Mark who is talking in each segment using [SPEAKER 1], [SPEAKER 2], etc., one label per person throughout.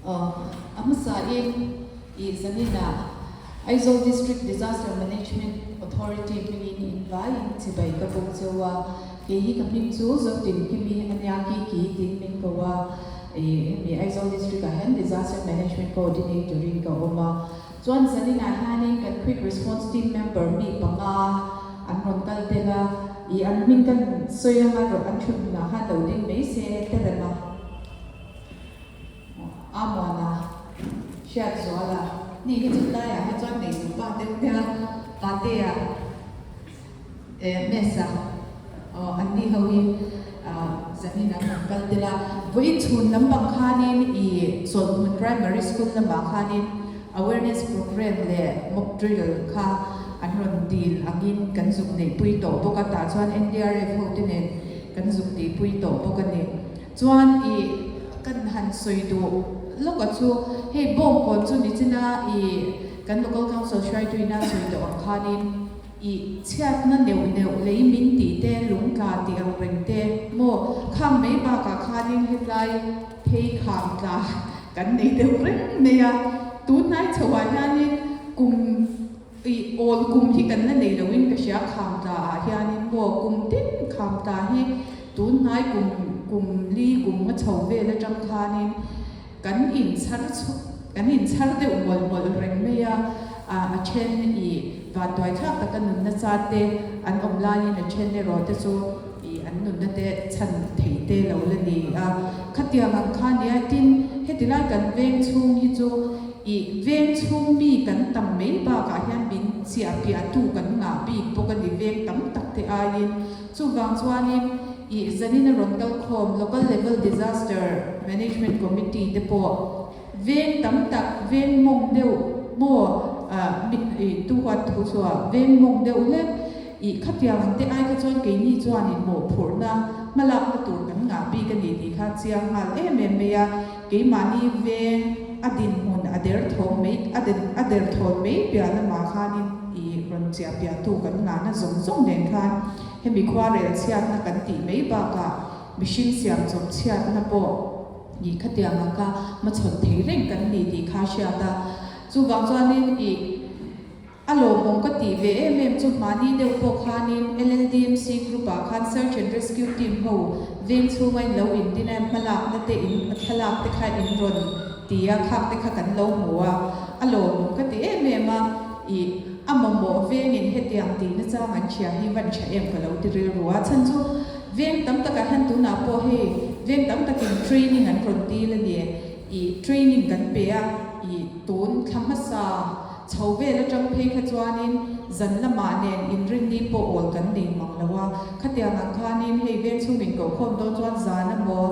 [SPEAKER 1] A hmasain i zaninah Aizawl District Disaster Management Authority hmingin invaiin chibai ka buk cheu a, kei hi ka hming chu Zotin Kimi ania Kiki tiin min ko a, i hemi Aizawl District ah hian Disaster Management Coordinator in ka awm a, chuan zaninah hianin kan Quick Response Team member mi panga an rawn kal tel a, i an hming kan sawi anga an thut hunah khan lo ding mai se Terema. Amuana hriat zual a ni hi chu tlaiah hi chuan nei duh pa deuh nia Patea eh Mesa aw an ni ho hi zanin an rawn kal tel a vawiin chhun lampang khanin i Chawlhhmun Primary School lamah khanin awareness program leh mock drill kha an rawn dil angin kan zuk neihpui tawh bawk a tah chuan NDRF ho te nen kan zuk tihpui tawh bawk a ni. Chuan i kan han sawi duh lawk a chu hei bawng kawn chu ni china i kan local council hruaituina sawi tawh ang khanin i chhiatna neuh neuh lei min tih te lung tla tih ang reng te maw khang mai bakah khanin hetlai phei khang tla kan nei deuh reng mai a tunhnai chhoah hianin kum i awl kum hi kan la nei loin ka hria kham tla ah hianin maw kum tin kham tla hi tun hnai kum kum li kum nga chho vel atang khanin kan inchhar kan inchhar deuh mawlh mawlh reng mai a a then i vanduai thlak taka nunna chan te an awm laiin a then erawh te chu i an nunna te chhan thei te lo la ni a khatiang ang kha nia tin heti lai kan veng chhung hi chu I veng chhung mi kan tam mai bakah hian min chiah piahtu kan ngah bik bawk a ni veng tam tak te aiin. Chuvang chuanin i zanin a rawn kal khawm Local Level Disaster Management Committee te pawh veng tam tak veng mawng deuh maw ah mi i tu huat thu chhuah veng mawng deuh hlek i khatiang ang te ai kha chuan keini chuanin mawhphurhna hmalakna tur kan ngah bik a ni tih kha chiang nghal em em mai a. Keimahni veng a dinhmun a derthawng mai a a derthawn mai piah lamah khanin i rawn chiah piahtu kan ngahna zawng zawng nen khan hemi khua rel chhiatna kan tih mai bakah mihring siam chawp chhiatna pawh i khatiang ang kha hmachhawn thei reng kan ni tih kha hriat a. Chuvang chuanin i. A lawmawm ka tih ve em em chu hmani deuh pawh khanin LLDMC group ah khan search and rescue team ho veng chhunga in lo indin a hmalakna te in thlalak te kha in rawn ti a khak te kha kan lo hmu a a lawmawm ka ti em em a ih a mamawh vengin hetiang tih nachang an hria hi van tha em ka lo ti rilru a chhan chu veng tam takah hian tunah pawh hei veng tam takin training an rawn dil a ni ih training kan pe a ih tun thla hmasa Chho vel atang phei kha chuanin zan lamah nen inrinni pawh awl kan nei mang lo a, khatiang ang khanin hei veng chhung inkohkhawm dawn chuan zan emaw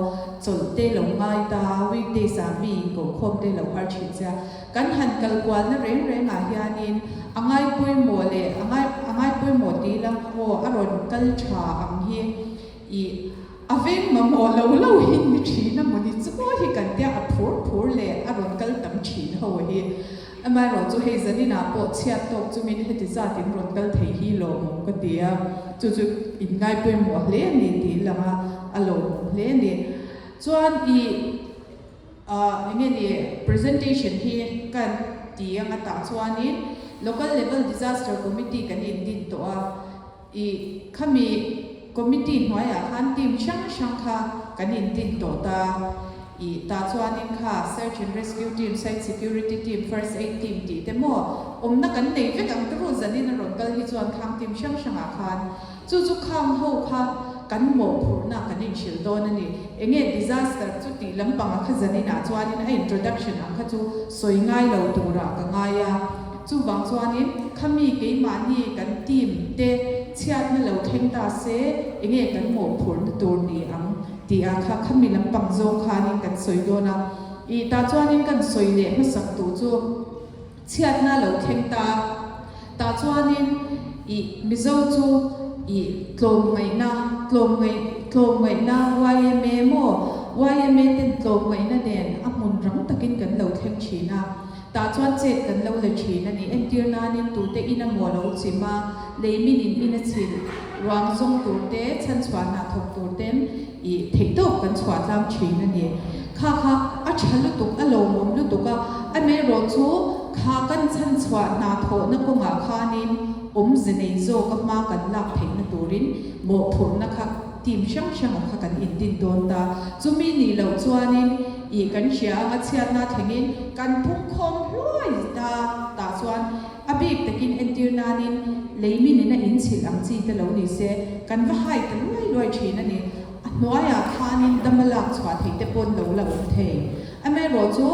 [SPEAKER 1] chawlh te lo ngai ta, weekdays ah mi inkohkhawm te lo har thin che a, kan han kal kualna reng reng ah hianin a ngai pawimawh leh a ngai a ngai pawimawh tih ila aw a rawn kal tha ang hi ih a veng mamawh lo lo hi ni thin a mawni chu hi kan tia a phur phur leh a rawn kal tam thin ho hi. Amaherawh chu hei zaninah pawh chhiat tawk chungin heti zat in rawn kal thei hi lawmawm ka ti a, chu chu in ngai pawimawh hle a ni tih lang a, a lawmawm hle a ni. Chuan i ah eng nge ni presentation hi ka ti ang a tah chuanin Local Level Disaster Committee kan indin tawh a, i khami committee hnuaiah khan team hrang hrang kha kan indin tawh ta. I tah chuanin kha search and rescue team, site security team, first aid team tih te maw awmna kan nei vek ang turu zanin a rawn kal hi chuan khang team hrang hrangah khan chu chu khang ho kha kan mawhphurhna kan inhrilh dawn a ni. Enge disaster chu tih lampangah kha zaninah chuanin a introduction ang kha chu sawi ngai lo turah ka ngai a. Chuvang chuanin khami keimahni kan team te chhiatna lo thleng ta se enge kan mawhphurhna tur ni ang Tih ah kha khami lampang zawng khanin kan sawi dawn a, ih tah chuanin kan sawi leh hmasak duh chu chhiatna lo thleng ta, tah chuanin ih Mizo chu ih tlawmngaihna tlawmngaih tlawmngaihna yma maw yma ten tlawmngaihna nen a hmun rang takin kan lo thleng thin a, Tah chuan chet kan lo la thin a ni. Entir nanin tute in a maw lo chim a, lei minin in a chhilh, ruang zawng tur te, chhanchhuah hna thawk tur ten ih theihtawp kan chhuah tlang thin a ni. Kha kha a tha lutuk, a lawmawm lutuk a, amaherawhchu kha kan chhanchhuah hna thawhna kawngah khanin awmze nei zawka hma kan lak theihna turin mawhphurhna kha team hrang hrangah kha kan indin dawn ta. Chumi nih loh chuanin ih kan hria anga chhiatna thlengin kan phungkhawm hluai ta tah chuan A bik takin entir nanin lei minin a inchhilh ang chi te lo ni se, kan va hai ta luai luai thin a ni. A hnuaiah khanin dam a lak chhuah theih te pawn lo la awm thei. Amaherawh chu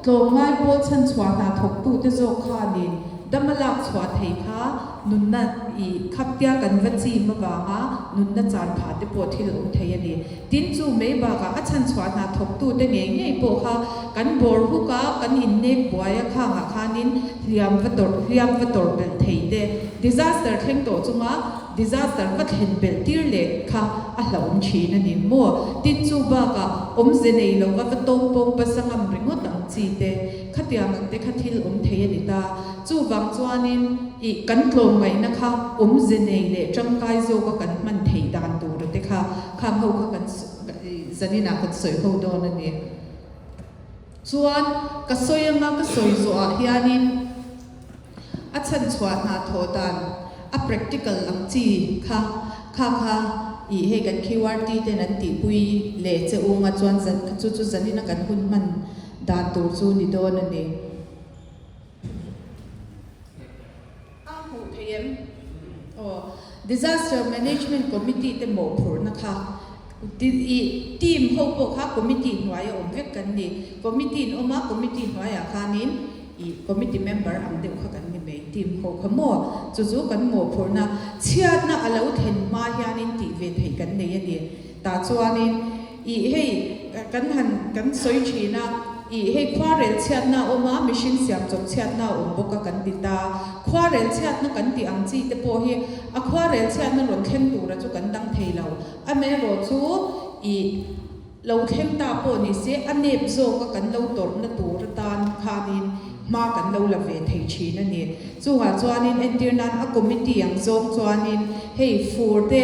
[SPEAKER 1] tlawmngai pawl chhanchhuah hna thawktute zawk khanin dam a lak chhuah thei kha nunna i khaptia kan va chim avanga nunna chan phah te pawh thil awm thei a ni. Tin, chu mai bakah a chhanchhuah hna thawktute ngei ngei pawh kha kan bawr huk a, kan innek buai a, khangah khanin hliam va tawrh hliam va tawrh belh thei te, disaster thleng tawh chunga disaster va thlen belh tir leh kha a hlauhawm thin a ni maw? Tin, chu bakah awmze nei lova va tawng pawng pasa ngam ringawt ang chi te, khatiang ang te kha thil awm thei a ni ta. Chuvang chuanin ih kan tlawmngaihna kha awmze nei leh tangkai zawka kan hman theih dan tura te kha Khang ho kha kan zaninah kan sawi ho dawn a ni. Chuan ka sawi anga ka sawi zawhah hianin a chhanchhuah hna thawh dan a practical ang chi kha kha kha ih hei kan QRT ten an tihpui leh che unga chuan zan chu chu zanina kan hun hman dan tur chu ni dawn a ni. A hmuh theih em? Aw, Disaster Management Committee te mawhphurhna kha i team ho pawh kha committee hnuaia awm vek kan ni. Committee in awm a, committee hnuaiah khanin i committee member ang deuh kha kan ni mai team ho kha maw? Chu chu kan mawhphurhna chhiatna a lo thlen hma hianin tih ve theih kan nei a ni. Tah chuanin i hei kan han kan sawi thin a, i hei khuarel chhiatna a awm a, mihring siam chawp chhiatna a awm bawk a kan ti ta. Khuarel chhiatna kan tih ang chi te pawh hi a khuarel chhiatna rawn thleng tura chu kan dang thei lo. Amaherawhchu i lo thleng ta pawh ni se a nep zawka kan lo tawrhna tur atan khanin hma kan lo la ve thei thin a ni. Chungah chuanin entir nan a committee ang zawng chuanin hei fur te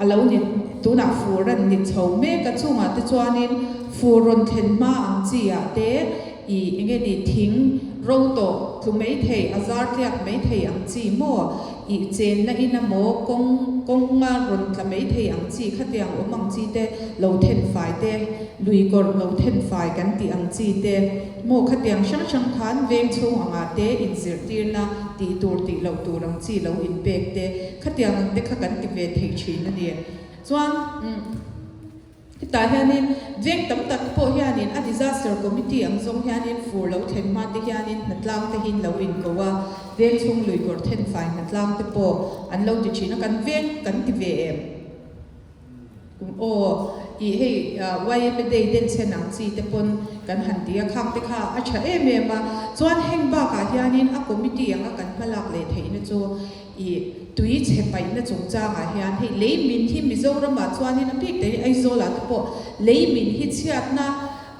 [SPEAKER 1] a lo ni tunah fur an ni chho mek a, chungah te chuanin fur rawn thlen hma ang chi ah te ih enge ni thing ro tawh tlu mai thei a zar tliak mai thei ang chi maw ih chenna in emaw kawng kawnga rawn tla mai thei ang chi khatiang awm ang chi te lo then fai te lui kawrh lo then fai kan tih ang chi te Maw khatiang hrang hrang khan veng chhung angah te inzirtirna tih tur tih loh tur ang chi lo inpek te khatiang ang te kha kan ti ve thei thin a ni. Chuan hetah hianin veng tam tak pawh hianin a disaster committee ang zawng hianin fur lo thlen hma te hianin hnatlang te hin lo inko a, veng chhung luikawr thenfai hnatlang te pawh an lo ti thin a, kan veng kan ti ve em? Aw, ih hei YMA Day denchhen ang chi te pawn kan han ti a, khang te kha a tha em em a. Chuan heng bakah hianin a committee anga kan hmalak leh theihna chu ih tui chhe paihna chungchangah hian hei lei min hi Mizoramah chuanin a bik takin Aizawlah te pawh lei min hi chhiatna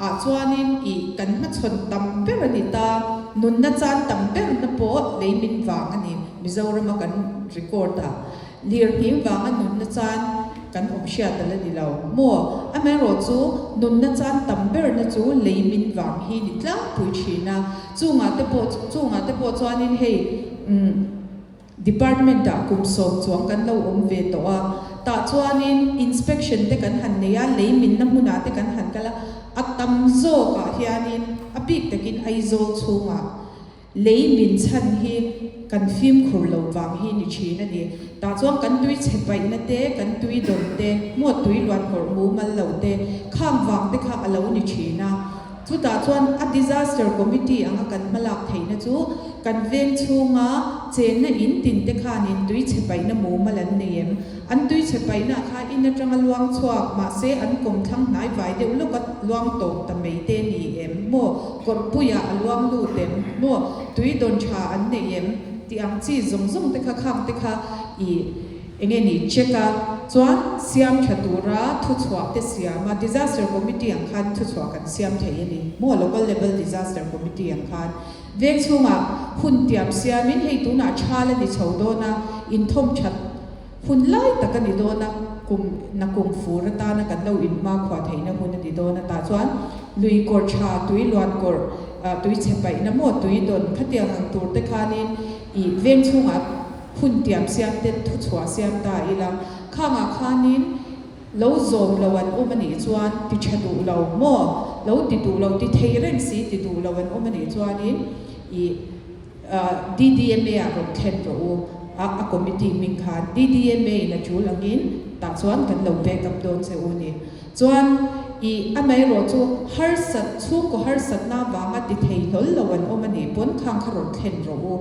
[SPEAKER 1] ah chuanin ih kan hmachhawn tam ber a ni ta, nunna chan tam berna pawh lei min vang a ni Mizorama kan record ah. Lirnghing vanga nunna chan kan awm hriat a la ni lo maw? Amaherawhchu, nunna chan tam berna chu lei min vang hi ni tlangpui thin a. Chungah te pawh chungah te pawh chuanin hei umm department ah kum sawm chuang kan lo awm ve tawh a. Tah chuanin inspection te kan han nei a, lei minna hmunah te kan han kal a, a tam zawkah hianin a bik takin Aizawl chhungah Lei min chhan hi kan fimkhur lo vang hi ni thin a ni. Tah chuan kan tui chhe paihna te, kan tui dawn te, maw tui luan kawrh mumal lo te, khang vang te kha a lo ni thin a. Chutah chuan a disaster committee anga kan hmalak theihna chu kan veng chhunga chenna in tin te khanin tui chhe paihna mumal an nei em? An tui chhe paihna kha in atanga luang chhuak, mahse an kawmthlang hnai vai deuh lawka luang tawp ta mai te ni em? Maw kawrhpuiah a luang lut em? Maw tui dawn tha an nei em? Tih ang chi zawng zawng te kha khang te kha i enge ni check a, chuan siam tha tura thuchhuah te siam a, disaster committee ang khan thuchhuah kan siam thei a ni. Maw local level disaster committee ang khan. Veng chhungah hun tiam siamin hei tunah thal a ni chho dawn a, inthawm that hun lai tak a ni dawn a, kum na kum fur atana kan lo inhmakhua theihna hun a ni dawn a, tah chuan Lui kawr tha, tui luan kawr, tui chhe paihna maw, tui dawn khatiang ang tur te khanin ih veng chhungah hun tiam siam te thuchhuah siam ta ila. Khangah khanin lo zawm lo an awm a nih chuan ti tha duh lo maw, lo ti duh lo, ti thei reng si ti duh lo an awm a nih chuanin ih DDMA ah rawn thlen rawh u a, a committee hming khan DDMA in a tul angin tah chuan kan lo back up dawn che u ni. Chuan i amaherawh chu harsat, chhungkaw harsatna avanga ti thei hlawl lo an awm a nih pawn khang kha rawn thlen rawh u.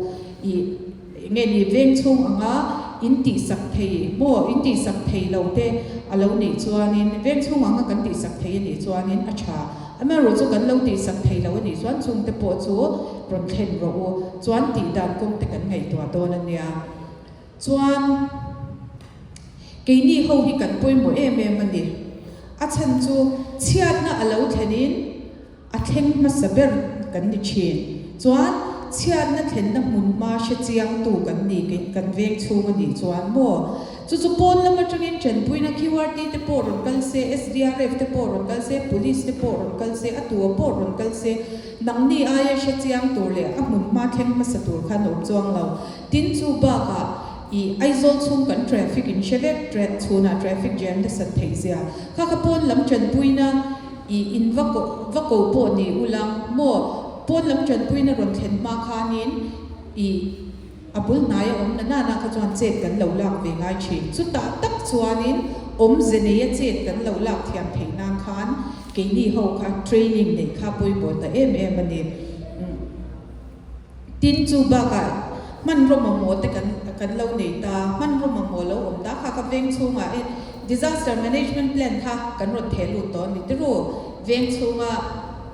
[SPEAKER 1] I nge ni veng chhung anga in tihsak thei maw, in tihsak thei lo te a lo nih chuanin veng chhung anga kan tihsak thei a nih chuanin a tha. Amaherawh chu kan lo tihsak thei lo a nih chuan chungte pawh chu rawn thlen rawh u. Chuan tih dan kawng te kan ngaihtuah dawn a nia. Chuan keini ho hi kan pawimawh em em a ni. A chhan chu chhiatna a lo thlenin a thleng hmasa ber kan ni thin. Chuan chhiatna thlenna hmun hma hre chiangtu kan ni kan veng chhung a nih chuan maw? Chu chu pawn lam atangin tanpuina QRT te pawh rawn kal se, SDRF te pawh rawn kal se, Police te pawh rawn kal se, a tua pawh rawn kal se, nangni aia hre chiang tur leh a hmun hma thleng hmasa tur khan awm chuang lo. Tin chu bakah i Aizawl chhung kan traffic in hre vek tre chhunah traffic jam nasat theih zia kha kha pawn lam tanpuina i in va ko va ko pawh ni ulang maw pawn lam tanpuina rawn thlen hma khanin i a bul hnai a awm na nana kha chuan chet kan lo lak ve ngai thin chutah tak chuanin awmze neia chet kan lo lak thiam theih nan khan keini ho kha training neih kha pawimawh ta em em a ni. Tin, chu bakah hmanraw mamawh te kan kan lo nei ta, hmanraw mamawh lo awm ta kha ka veng chhungah e Disaster Management Plan kha kan rawn theh lut tawh a ni tirhu. Veng chhunga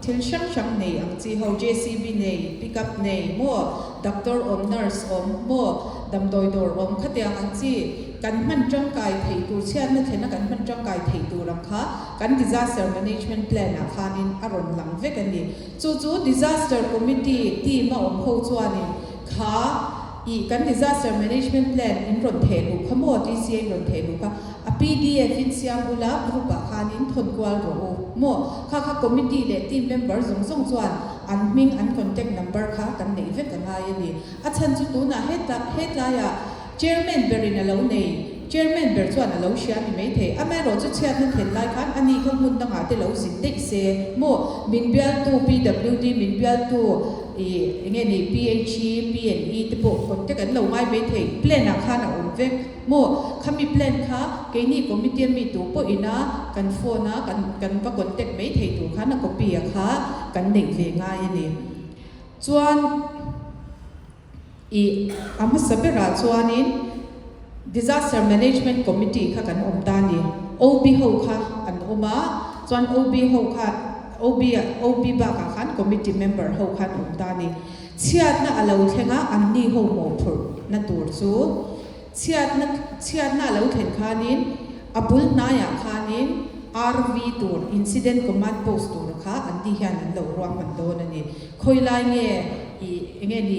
[SPEAKER 1] thil hrang hrang nei ang chi ho JCB nei, pick up nei maw, doctor awm, nurse awm maw, damdawi dawr awm khatiang ang chi kan hman tangkai theih tur chhiatna thlena kan hman tangkai theih tur ang kha kan Disaster Management Plan ah khanin a rawn lang vek a ni. Chu chu Disaster Committee team a awm ho chuanin kha ih kan Disaster Management Plan in rawn theh luh kha maw DCA in rawn theh luh kha a pdf in siam bula group ah khan in thawn kual rawh u maw kha kha committee leh team member zawng zawng chuan an hming an contact number kha kan neih vek a ngai a ni. A chhan chu tunah heta hetlaiah Chairman berin a lo nei. Chairman ber chuan a lo hria ni maithei. Amaherawh chu chhiatna thlen lai khan ani kha hmun dangah te lo zin daih se maw? Min bialtu PWD, min bialtu ih enge ni PHE, PNE te pawh contact an lo ngai maithei. Plan ah khan a awm vek maw? Khami plan kha keini committee a mi tu pawh ina kan phone a kan kan va contact maithei tur khan a copy a kha kan neih ve ngai a ni. Chuan. I a hmasa berah chuanin Disaster Management Committee kha kan awm ta a ni. OB ho kha an awm a, chuan OB ho kha OB OB bakah khan committee member ho kha an awm ta a ni. Chhiatna a lo thleng a, anni ho mawhphurhna tur chu chhiatna chhiatna a lo thlen khanin a bul hnaiah khanin RV tur Incident Command Post tur kha anni hian an lo ruahman dawn a ni. Khawi lai nge i enge ni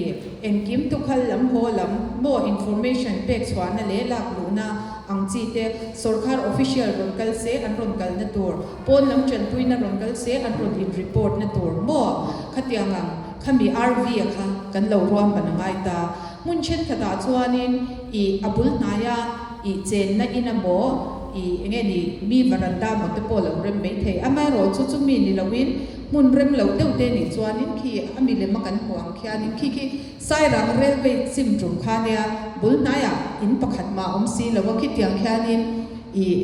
[SPEAKER 1] engkim tukhal lam haw lam maw information pek chhuahna leh lak luhna ang chi te sorkar official rawn kal se an rawn kalna tur pawn lam tanpuina rawn kal se an rawn in report na tur maw khatiang ang khami RV a kha kan lo ruahman a ngai ta hmun thenkhatah chuanin i a bul hnaia i chenna in a maw i enge ni mi varanda maw te pawh lo rem mai thei amaherawh chu chumi ni loin Hmun rem lo deuh te nih chuanin khi a milem a kan hmuh ang khianin khi khi Sairang railway chim tum kha nia bul hnaiah in pakhat mah awm si lo a khitiang khianin ih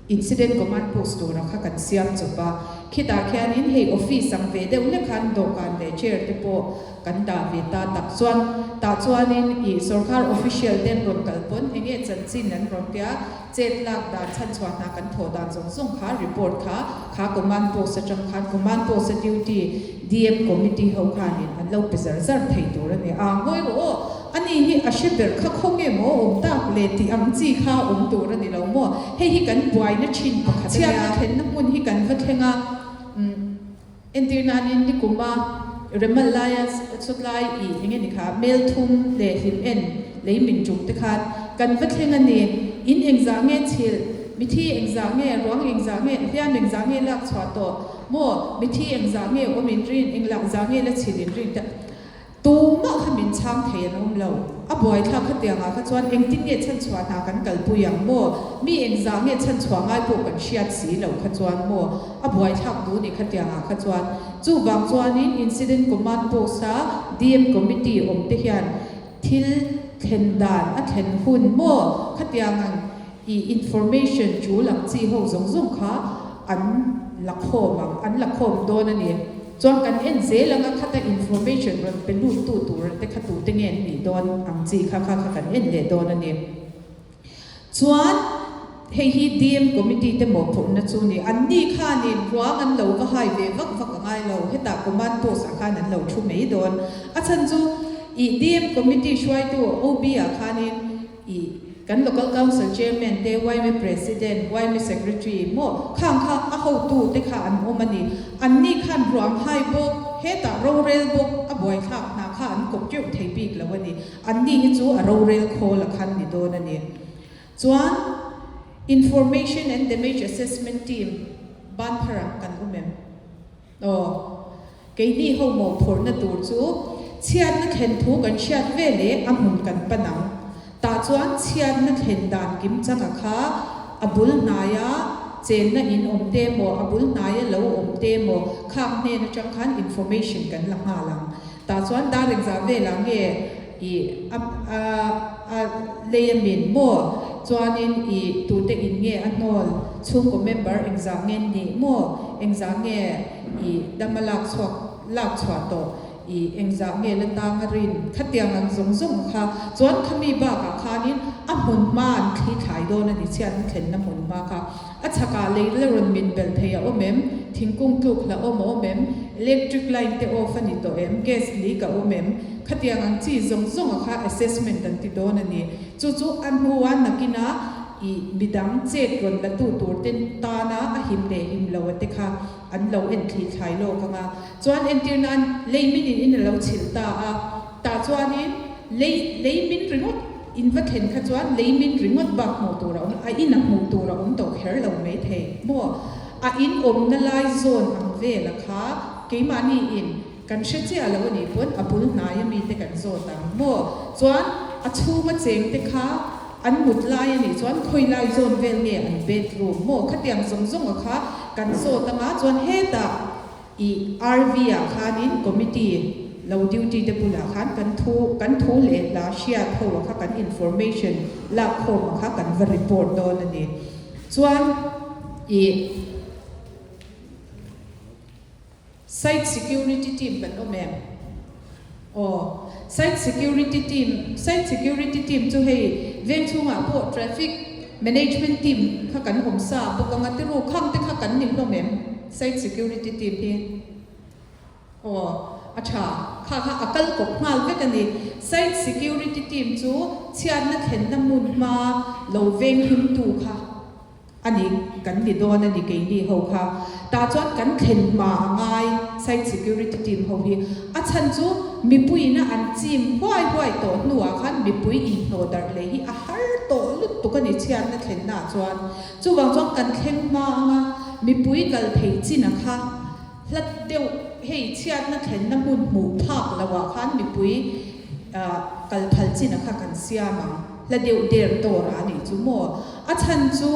[SPEAKER 1] incident command post tura kha kan siam chawp a khitah khianin hei office ang ve deuh hlek khan dawhkan leh chair te pawh kan dah ve ta tak chuan tah chuanin ih sorkar official te an rawn kal pawn enge chanchin an rawn tia Chet lak dan chhanchhuah hna kan thawh dan zawng zawng kha report kha kha command post atang khan command post a duty DM committee ho khanin an lo pe zar zar thei tur a ni a, ngawi rawh aw, ani hi a hre ber kha khaw nge maw awm tak le tih ang chi kha awm tur a ni lo maw, hei hi kan buaina thin pakhat a nia. Chhiatna thlenna hmun hi kan va thleng a, umm. Entir nanin nikuma remal laia chawtlai i eng nge ni kha mel thum leh hlim en lei min tum te khan kan va thleng a ni. In engzah nge chhilh, mithi engzah nge, ruang engzah nge, hliam engzah nge lak chhuah tawh. Maw, mithi engzah nge awm in rin, englak zah nge la chhil in rin te tumah kha min chhang thei an awm lo. A buaithlak khatiangah kha chuan engtin nge chhanchhuah hna kan kalpui ang maw? Mi engzah nge chhanchhuah ngai pawh kan hriat si loh kha chuan maw? A buaithlak duh ni khatiangah kha chuan. Chuvang chuanin Incident Command Post-a DM Committee awm te hian thil thlen dan a thlen hun maw? Khatiang ang I information tul ang chi ho zawng zawng kha an la khawm ang, an la khawm dawn a ni. Chuan kan en zel anga khata information rawn pe lut tu tur te kha tute nge an nih dawn ang chi kha kha kha kan en leh dawn a ni. Chuan hei hi DM committee te mawhphurhna chu ni. An ni khanin ruang an lo va hai ve vak vak a ngai lo, hetah command post ah khan an lo thu mai dawn. A chhan chu i DM committee hruaitu OB ah khanin I kan Local Council Chairman te, yma President, yma Secretary maw khang kha a hotu te kha an awm a ni. Anni khan ruang hai bawk, hetah rorel bawk a buaithlak hna kha an kawp teuh thei bik lo a ni. Anni hi chu a rorel khawl a khan ni dawn a ni. Chuan Information and Damage Assessment Team ban pharah kan awm em? Aw, keini ho mawhphurhna tur chu chhiatna thlen thu kan hriat ve leh a hmun kan pan ang. Tah chuan chhiatna thlen dan kim changa kha a bul hnaia chenna in awm te maw, a bul hnaia lo awm te maw khang hnen atang khan information kan la nghal ang. Tah chuan dar engzah velah nge i a a a lei a min maw? Chuanin i tute in nge a hnawl? Chhungkaw member engzah nge nih maw? Engzah nge i dam a lak chhuak lak chhuah tawh? I engzah nge la tang a rin? Khatiang ang zawng zawng kha chuan khami bakah khanin a hmun hma an thli thlai dawn a ni, chhiatna thlenna hmun hma kha. A chhakah lei la rawn min belh thei a awm em? Thingkung tluk hla awm a awm em? Electric line te off a ni tawh em? Gas leak a awm em? Khatiang ang chi zawng zawng a kha assessment an ti dawn a ni. Chu chu a hnua nakina i midang chet rawn la tu tur te tana a him leh him lo a te kha an lo en thli thlai lawk ang a. Chuan entir nan lei min in in a lo chhilh ta a, tah chuanin lei lei min ringawt In va thlen kha chuan lei min ringawt bak hmuh tur a awm, a in a hmuh tur a awm tawh kher lo mai thei maw? A in awmna lai zawn ang vela kha keimahni in kan hre chiah lo a nih pawn a bul hnai a mite kan zawt ang maw? Chuan a chhunga cheng te kha an mut lai a nih chuan khawi lai zawn vel nge an bedroom maw? Khatiang zawng zawng a kha kan zawt anga chuan hetah I RV ah khanin committee lo duty te bulah khan kan thu kan thu leh hla hriat ho a kha kan information lak khawm a kha kan va report dawn a ni. Chuan i site security team kan awm em? Aw site security team site security team chu hei veng chhungah pawh traffic management team kha kan awm sa bawk anga tiru khang te kha kan ni hlawm em? Site security team hi aw a tha kha kha a kal kawp nghal vek a ni. Site security team chu chhiatna thlenna hmun hma lo veng himtu kha a ni kan ni dawn a ni keini ho kha. Tah chuan kan thlen hma a ngai site security team ho hi. A chhan chu mipuiin a an chim huai huai tawh hnuah khan mipui inhnawh darh leh hi a har tawh lutuk a ni chhiatna thlennaah chuan. Chuvang chuan kan thleng hma anga mipui kal thei chin a kha hlat deuh hei chhiatna thlenna hmun hmuh phak loh ah khan mipui kal phal chin a kha kan siam ang hla deuh der tawr a nih chu maw. A chhan chu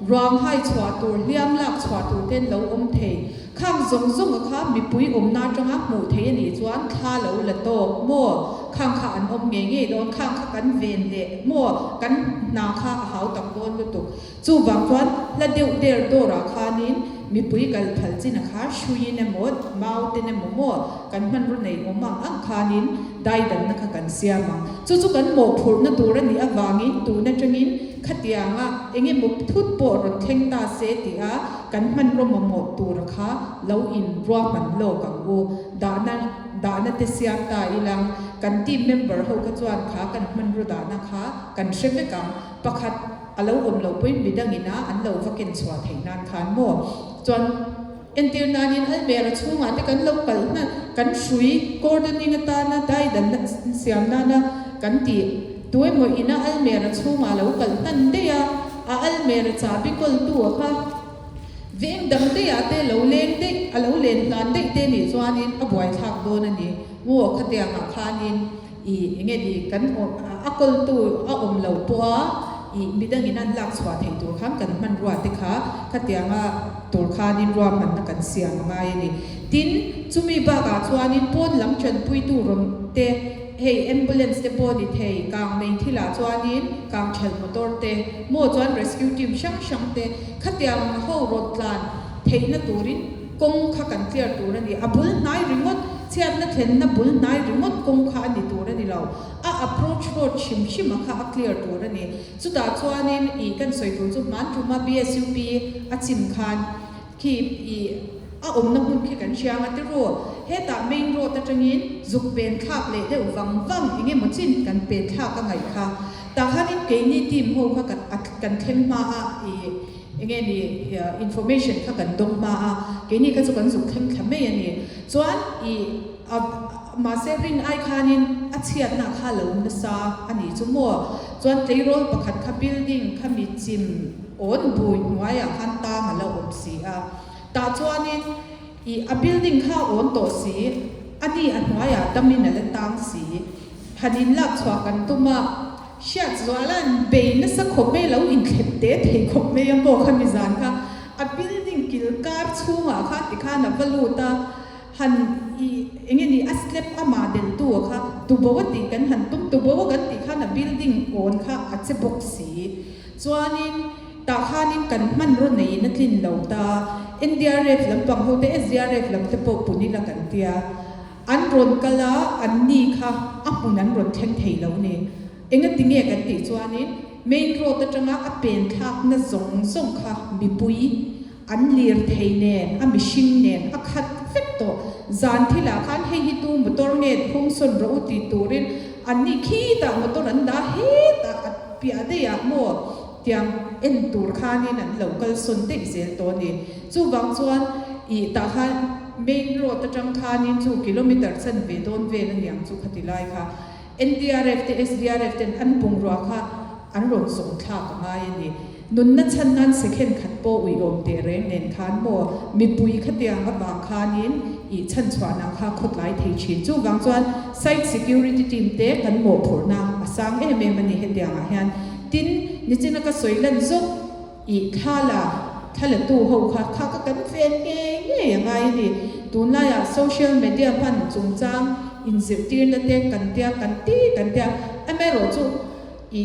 [SPEAKER 1] ruang hai chhuah tur hliam lak chhuah tur ten lo awm thei Khang zawng zawng a kha mipui awmna atanga hmuh theih a nih chuan thla lo la tawk maw? Khang kha an awm ngei ngei dawn, khang kha kan ven leh maw? Kan hna kha a hau tak dawn lutuk. Chuvang chuan hla deuh der dawrah khanin mipui kal phal chin a kha hruiin emaw, mau ten emaw maw kan hmanraw nei awm ang ang khanin daidanna kha kan siam ang. Chu chu kan mawhphurhna tur a nih avangin tun atangin khatianga eng emaw thut pawh rawn thleng ta se tih a, Kan hmanraw mamawh tura kha lo in ruahman lawk ang u. Dahna dahna te siam ta ilang, kan team member ho kha chuan kha kan hmanraw dahna kha kan hre vek ang. Pakhat a lo awm loh pawhin midang ina an lo va ken chhuah theih nan khan maw? Chuan entir nanin almera chhungah te kan lo kalh hna kan hrui cordoning atana daidanna siam nana kan tih tuemaw ina almera chhungah lo kalh hnan daih a, A almera chahbi kawltu a kha. Veng dang daihah te lo leng daih, a lo len hlan daih te nih chuanin a buaithlak dawn a ni. Maw khatiangah khanin ih enge ni kan a kawltu a awm lo pawha ih midangin an lak chhuah theih tur khan kan hmanrua te kha khatianga tur khanin ruahmanna kan siam a ngai a ni. Tin, chumi bakah chuanin pawn lam tanpuitu rawn te hei ambulance te pawh ni thei, kang mei thilah chuanin kang thelh motor te maw chuan rescue team hrang hrang te khatiang ho rawn tlan theihna turin Kawng kha kan clear tur a ni. A bul hnai ringawt, chhiatna thlenna bul hnai ringawt kawng kha a ni tur a ni lo. A approach road hrim hrim a kha a clear tur a ni. Chutah chuanin ih kan sawi tur chu hman tuma BSUP a chim khan khi ih a awmna hmun khi kan hria ang a ti ru. Hetah main road atangin zuk pen thlak leh deuh vang vang eng emaw chin kan pen thlak a ngaih kha. Tah khanin keini team ho kha kan thleng hma a ih. Enge ni information kha kan dawng hma a, keini kha chu kan zuk thleng thla mai a ni. Chuan i a mahse rin ai khanin a chhiatna kha lo nasa a ni chu maw. Chuan tleirawl pakhat kha building kha mi chim awn bui hnuaiah khan tang a la awm si a. Tah chuanin i a building kha awn tawh si, a ni a hnuaiah damin a la tang si. Han inlak chhuah kan tum a. Hriatzuala'n bei nasa khawp mai lo inthlep te thei khawp mai a maw kha mizan kha a building kil kar chhungah khan tikhan a va lut a, han i eng nge ni a slab amah deltu a kha tubo a tih kan han tum tubo a kan tih khan a building awn kha a che bawk si chuanin tah khanin kan hmanraw neiin a tlin lo ta NDRF lampang ho te SDRF lam te pawh pun ila kan tia. An rawn kal a, an ni kha a hmun an rawn thleng thei lo ni. Engati nge kan tih chuanin main road atanga a pen thlakna zawng zawng kha mipui an lir thei nen, a mihring nen a khat vek tawh. Zan thilah khan hei hi tu motor nge phung sawn rawh u ti turin an ni khitah motor an dah hetah a piah daihah maw tiang en tur khanin an lo kal sawn daih zel tawh a ni. Chuvang chuan ih tah khan. Main road atang khanin chu kilometer chanve dawn vel a niang chu khati lai kha NDRF te SDRF ten an bungrua kha an rawn zawng thlak a ngai a ni. Nunna chhan nan second khat pawh uiawm teh reng nen khan maw mipui khatiang avang khanin ih chhan chhuahna kha khawtlai thei thin. Chuvang chuan site security team te kan mawhphurhna a sang em em a ni hetiangah hian. Tin, nichina ka sawi lan zawk. I thla la, thla la tu ho kha kha ka kan ven ngei ngei a ngai a ni. Tunlaiah social media hman chungchang inzirtirna te kan tia kan ti kan tia, amaherawhchu i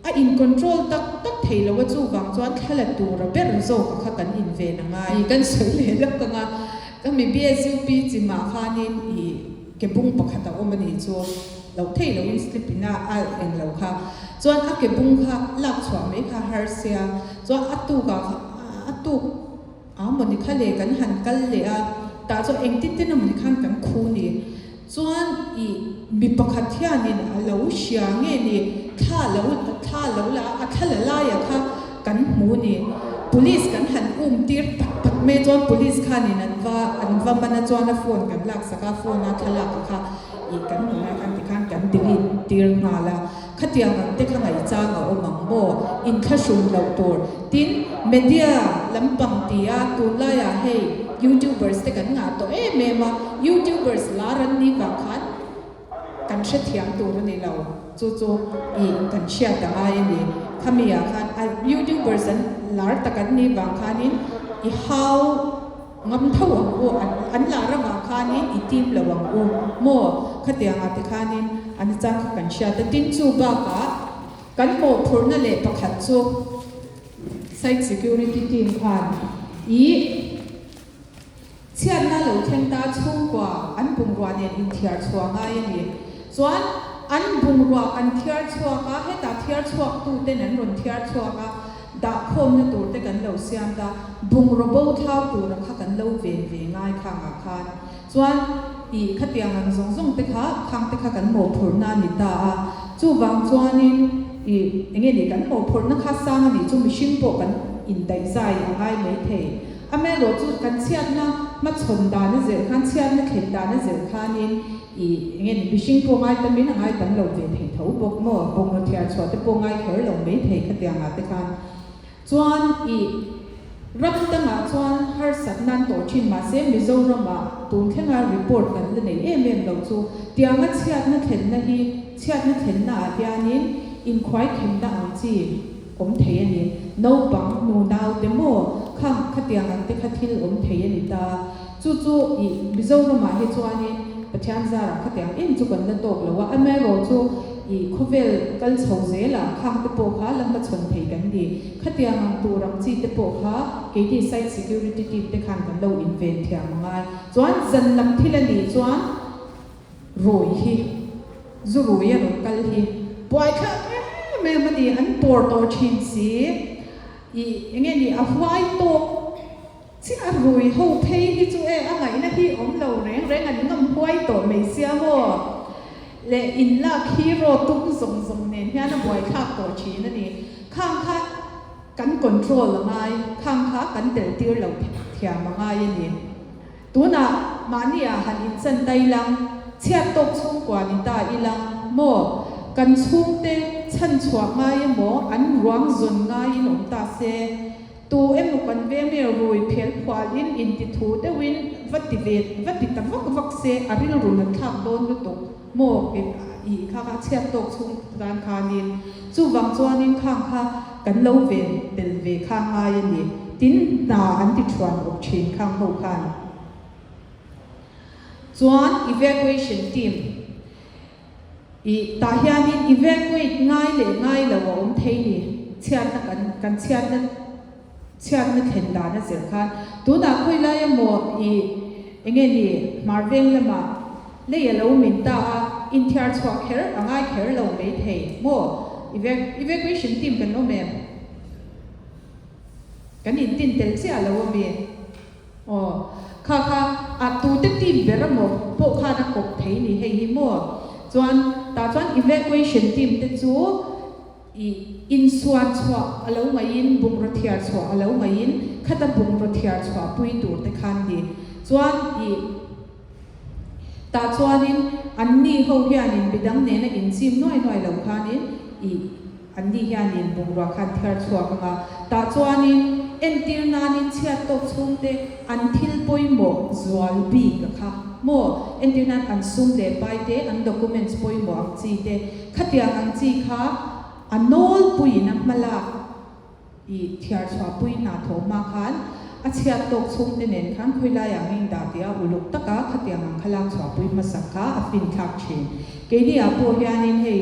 [SPEAKER 1] a in control tak tak thei lo a chuvang chuan thla la tura ber zawk kha kan inven a ngai. Kan sawi leh lawk ang a, ka mi BSUP chimah khanin i Ke bung pakhat a awm a nih chu loh thei loin slip in a alh eng lo kha chuan a ke bung kha lak chhuah mai kha har sia chuan a tuk ah kha a tuk a mawni kha le kan han kal leh a tah chuan engtin ten a mawni khan kan khu ni chuan ih mi pakhat hianin a lo hria nge ni thla lo thla lo la a thla la laia kha Kan hmu ni. Police kan han um tir tak tak mai chuan police khanin an va an va man a chuan a phone kan lak sak a, phone a thlalak a kha ih kan hmu lai khan tikhan kan delete tir nghal a. Khatiang ang te kha ngaihchang a awm ang maw? Inthlahrun loh tur. Tin, media lampang ti a tunlaiah hei youtubers te kan ngah tawh em em a, youtubers lar an ni vang khan, Kan hrethiam tur a ni lo, chu chu i kan hriat a ngai a ni. Khami ah khan a youtubers an lar tak an nih vang khanin i hau ngam tho ang u, an lar avang khanin i tim lo ang u maw? Khatiang ah te khanin an chang kha kan hriat a, tin chu bakah kan mawhphurhna leh pakhat chu site security team khan i Chhiatna lo thleng ta chhungkua an bungrua nen inthiar chhuah ngai a ni. Chuan an bungrua kan thiar chhuak a, heta thiar chhuak tu ten an rawn thiar chhuak a, dah khawmna tur te kan lo siam ta, bungraw bo thlau tura kha kan lo ven ve ngai khangah khan. Chuan ih khatiang ang zawng zawng te kha khang te kha kan mawhphurhna a ni ta a, chuvang chuanin ih enge ni kan mawhphurhna kha sang a nih chu mihring pawh kan indaihzai a ngai maithei. Amaherawh chu kan chhiatna hmachhawn dan a zir khan, chhiatna thlen dan a zir khanin i eng nge ni mihring pawh ngai tamin a ngai tam lo ve thei tho bawk maw? Bungraw thiar chhuah te pawh ngai kher lo mai thei khatiangah te khan chuan i. Ram dangah chuan harsatna an tawh thin mahse Mizoramah tun thlenga report kan la nei em em lo chu tianga chhiatna thlenna hi chhiatna thlenna ah hianin inkhuaikhenna ang chi awm thei a ni. Naupang, nu nau te maw khang khatiang ang te kha thil awm thei a ni ta. Chu chu ih Mizoramah hi chuanin Pathian zarah khatiang em chu kan la tawk lo a, amaherawh chu ih khawvel kal chho zelah khang te pawh kha la hmachhawn thei kan ni. Khatiang ang tur ang chi te pawh kha keini site security team te khan kan lo inven thiam a ngai. Chuan zan lam thil a nih chuan rui hi, zu rui a rawn kal hi buaithlak em em a ni, an pawr tawh thin si. Ih enge ni a huai tawk. Chiah rui ho phei hi chu e a ngaihna hi awm lo reng reng an ngam huai tawh mai sia maw le in lak hero tum zawng zawng nen hian a buaithlak tawh thin a ni. Khang kha kan control a ngai, khang kha kan tel tir lo thiam a ngai a ni. Tunah mahni ah han inchan ta ilang, chhiat tawk chhungkua ni ta ilang maw kan chhungte chhanchhuah ngai emaw an ruang zawn ngaiin awm ta se, Tu emaw kan veng nge rui phel phualin inti thu deuhin va ti ve va ti ta vak vak se a rilru nat thlak dawn lutuk maw i kha kha chhiat tawk chhung tan khanin chuvang chuanin khang kha kan lo ven tel ve kha ngai a ni tin hna an ti thuan awp thin khang ho khan chuan evacuation team I tah hianin evacuate ngai leh ngai lo a awm thei ni, chhiatna kan kan chhiatna chhiatna thlen dan a zir khan tunah khawi lai emaw i enge ni hmar veng lamah lei a lo min ta a, inthiar chhuah kher a ngai kher lo mai thei maw evacuation team kan awm em? Kan intin tel chiah lo ami? Aw, kha kha a tute team ber amaw pawh khan a kawp thei ni hei hi maw? Chuan tah chuan evacuation team te chu i insuan chhuah a lo ngaihin bungraw thiar chhuah a lo ngaihin khata bungraw thiar chhuah pui tur te khan ni. Chuan i tah chuanin anni ho hianin midang nena inchim nuai nuai lo khanin i Anni hianin bungrua khan thiar chhuak ang a, tah chuanin entir nanin chhiat tawk chhungte an thil pawimawh zual bik a kha maw? Entir nan an sum leh pai te, an documents pawimawh ang chi te, khatiang ang chi kha a nawlpuiin a hmalak i thiar chhuahpui hna thawh hma khan a chhiat tawk chhungte nen khan khawilaiah ngeng dah tih a uluk taka khatiang ang kha lak chhuahpui hmasak kha a finthlak thin. Keini ah pawh hianin hei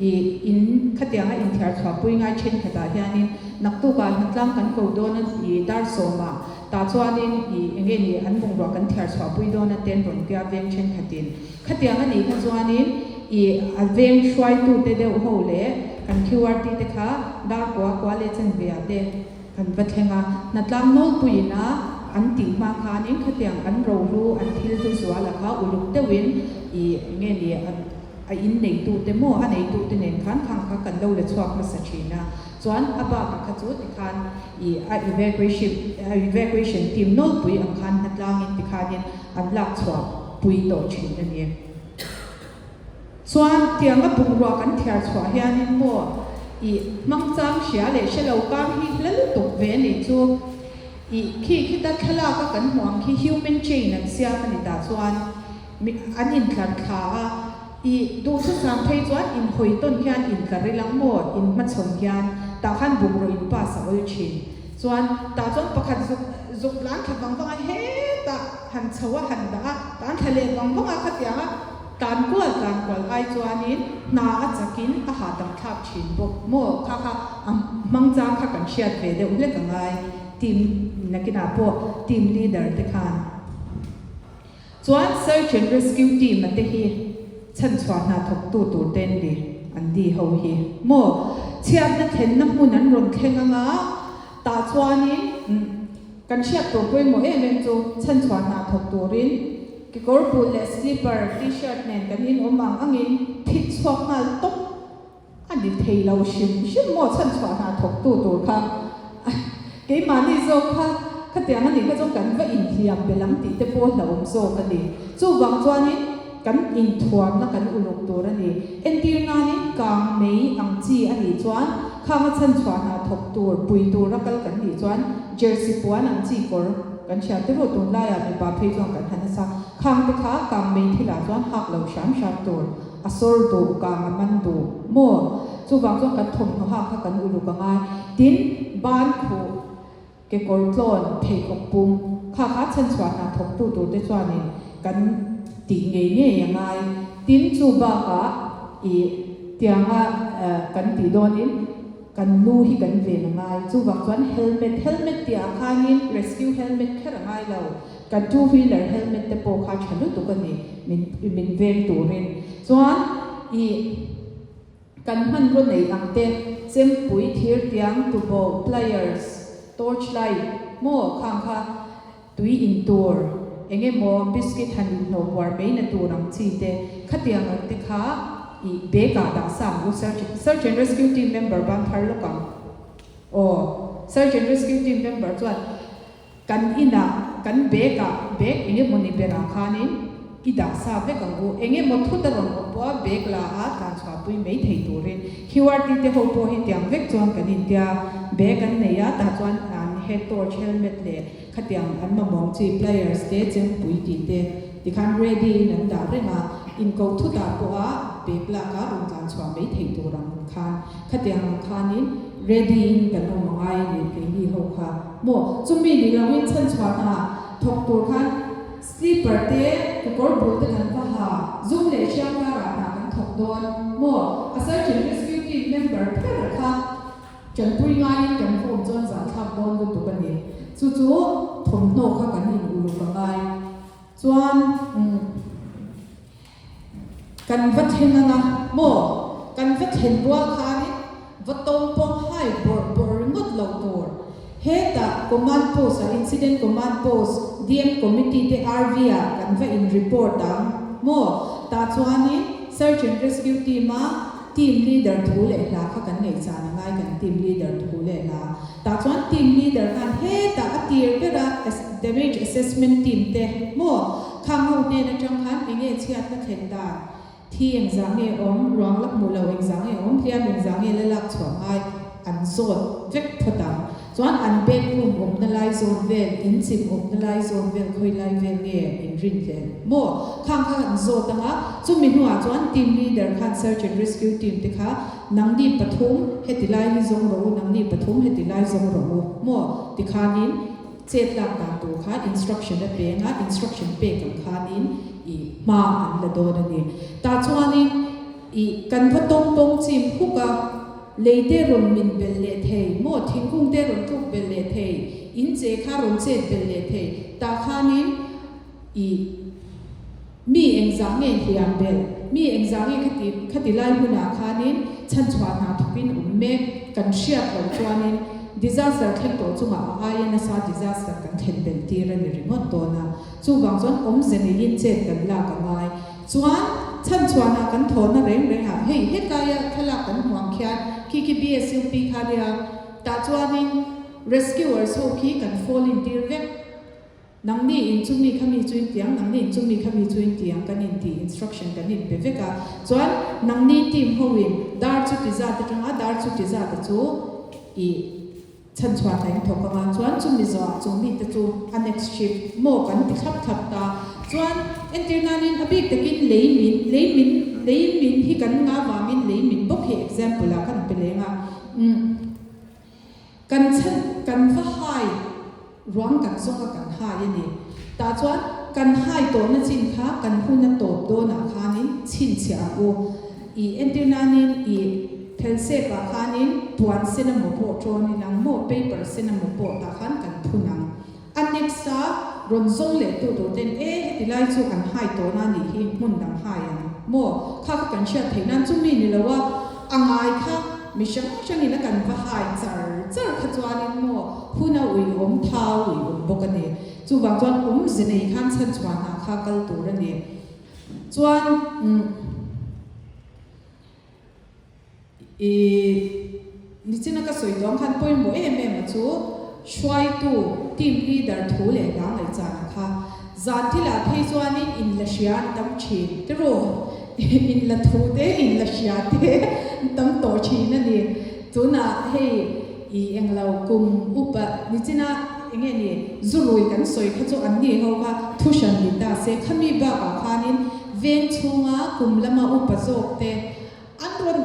[SPEAKER 1] i in khatianga inthiar chhuahpui ngai thenkhatah hianin naktukah hnatlang kan ko dawn a i dar sawmah tah chuanin i enge ni an bungrua kan thiar chhuahpui dawn a ten rawn tia veng thenkhatin khatiang a nih kha chuanin i a veng hruaitute deuh ho leh kan QRT te kha dar kua kua leh chanve ah te kan va thleng a, hnatlang nawlpuiin a an tih hma khanin khatiang an rohlu an thil hlu zual a kha uluk deuhin i nge ni a in neitute maw a neitute nen khan khang kha kan lo la chhuak hmasa thin a, chuan a bakah kha chu tikhan i a evacuation evacuation team nawlpui ang khan hnatlangin tikhanin an lak chhuah pui tawh thin a ni. Chuan tianga bungrua kan thiar chhuah hianin maw i hmangchang hria leh hre lo kar hi hla lutuk ve a nih chu. I khi khita thlalak a kan hmuh ang khi human chain an siam a ni tah chuan mi an intlar thla a, i duhthusam phei chuan inhawi tawn hian intlar ilang maw inhmachhawn hian tah khan bungraw in pass a awl thin. Chuan tah chuan pakhat zuk zuk tlan thla vang vang a hetah han chho a han dah a, tlan thla leh vang vang a khatiang a, Tlan kual tlan kual ai chuanin hna a chakin a hahdam thlak thin bawk maw? Kha kha a hmang chang kha kan hriat ve deuh hlek a ngai team nakinah pawh team leader te khan chuan search and rescue team a te hi chhanchhuah hna thawktu tur te an ni an di ho hi maw? Chhiatna thlenna hmun an rawn thleng anga tah chuanin kan hriat tur pawimawh em em chu chhanchhuah hna thawk turin Kekawr bul leh slipper, t-shirt nen kan inawm ang angin phit chhuak nghal tawp a ni thei lo hrim hrim maw chhanchhuah hna thawktu tur kha keimahni zawk kha khatiang a nih kha chuan kan va inhliam belh ang tih te pawh hlauhawm zawk a ni. Chuvang chuanin kan inthuamna kan uluk tur a ni. Entir nanin kang mei ang chi a nih chuan. chuan khanga chhanchhuah hna thawk tur, pui tura kal kan nih chuan jersey puan ang chi kawr kan hriat te ruh tunlaiah mipa phei chuan kan ha nasa. Khang te kha kang mei thilah chuan hak lo hram hram tur, a sawr duh, kang a man duh maw? Chuvang chuan kan thawmhnaw hak kha kan uluk a ngai. Tin, ban khuh. Kekawr tlawn, pheikhawk pum, kha kha chhanchhuah hna thawktu turte chuanin kan tih ngei ngei a ngai. Tin, chu bakah i tianga kan tih dawnin kan lu hi kan ven a ngai. Chuvang chuan helmet, helmet tihah khanin rescue helmet kher a ngai lo. Kan two wheeler helmet te pawh kha tha lutuk a ni min min veng turin. Chuan i. Kan hmanraw nei ang te, chempui, thirtiang, tubo, pliers, torch light, maw khang kha tui in tur, eng emaw biscuit han inhnawh buar mai na tur ang chi te, khatiang ang te kha i bag ah dah sa ang u, search search and rescue team member ban thar lawk ang aw, search and rescue team member chuan Kan inah, kan bag ah, bag eng emaw ni berah khanin i dah sa vek ang u. Eng emaw thut a rawn awm pawh a bag la a tlan chhuahpui mai thei turin QRT te ho pawh hi tiang vek chuan kan intia. Bag an nei a, tah chuan an head torch, helmet leh khatiang an mamawng chi pliers te, chempui tih te tikhan ready in an dah reng a. Inkoh thutah pawh a bag lak a rawn tlan chhuah mai thei tur ang khan khatiang ang khanin ready in kan awm a ngai a ni keini ho kha. Maw? Chumi ni loin chhanchhuah hna thawk tur khan slipper te, kekawr bul te kan va ha, zum leh hriam karah hna kan thawk dawn maw? A search and rescue team member pher kha tanpui ngaiin kan va awm chuan zahthlak dawn lutuk a ni. Chu chu thawmhnaw kha kan in uluk a ngai. Chuan umm kan va thleng anga maw? Kan va thlen rual khanin va tawng pawng hai bawrh bawrh ringawt lo tur. Hetah command post ah incident command post DM committee te RV ah kan va in report ang maw? Tah chuanin search and rescue team a team leader thu leh hla kha kan ngaihchan a ngai kan team leader thu leh hla. Tah chuan team leader khan hetah a tir ber a damage assessment team te maw? Khang ho hnen atang khan enge chhiatna thlen dan? Thi engzah nge awm? Ruang la hmuh lo engzah nge awm? Hliam engzah nge la lak chhuah ngai? An zawt vek phawt ang. Chuan an back room awmna lai zawn vel, in chim awmna lai zawn vel khawi lai vel nge in rin hlel maw? Khang kha an zawt ang a, chumi hnuah chuan team leader khan search and rescue team te kha nangni pathum heti lai hi zawng rawh u, nangni pathum heti lai zawng rawh u maw? Tikhanin Chet lak dan tur kha instruction a peng a, instruction pek ang khanin i hma an la dawn a ni. Tah chuanin i kan va tawng tawng chim huk a, lei te rawn min belh leh thei maw, thingkung te rawn tluk belh leh thei, in che kha rawn chet belh leh thei, tah khanin i mi engzah nge hliam belh, mi engzah nge khati khati lai hunah khanin chhanchhuah hna thawkin awm mek kan hriat loh chuanin disaster thleng tawh chungah a aia nasa disaster kan thlen belh tir a ni ringawt dawn a. Chuvang chuan awmze neiin chet kan lak a ngai. Chuan chhanchhuah hna kan thawhna reng rengah hei hetaia thlalak kan hmu ang khian khi khi BSUP kha nia tah chuanin rescuers ho khi kan fall in tir vek. Nangni in chumi kha mi chu in tiang, nangni in chumi kha mi chu in tiang kan in tih instruction kan in pe vek a. Chuan nangni team ho in dar chu ti zat atanga dar chu ti zat a chu i chhanchhuah hna in thawk anga chuan chumi zawhah chung mi te chu a next shift maw kan ti thlap thlap ta. Chuan entir nanin a bik takin lei min lei min lei min hi kan nga vangin lei min bawk hi example ah kan pe leng a. Umm. Kan chhan kan va hai ruang kan zawng a kan hai a ni. Tah chuan kan hai tawhna chin kha kan hun a tawp dawnah khanin chhinchhiah ang u. I entir nanin i phelsep ah khanin puan sen emaw pawh tawnin ang maw paper sen emaw pawh tah khan kan phun ang. A next a rawn zawng leh tu tur ten e heti lai chu an hai tawhna nih hi hmun dang hai ang maw kha kha kan hriat theih nan chumi ni lo a a ngai kha mi hrang hrang in a kan va hai char char kha chuanin maw hun a ui awm thau ui awm bawk a ni chuvang chuan awmze nei khan chhanchhuah hna kha kal tur a ni chuan umm. I nichina ka sawi tawng khan pawimawh em em a chu hruaitu, team leader, thu leh hla ngaihchana kha zan thilah phei chuanin in la hria an tam thin ti ru, in la thu te, in la hria te an tam tawh thin a ni. Tunah hei i englo kum upa nichina enge ni zurui kan sawi kha chu an ni ho kha thu hran ni ta se khami bakah khanin veng chhunga kum lama upa zawk te an rawn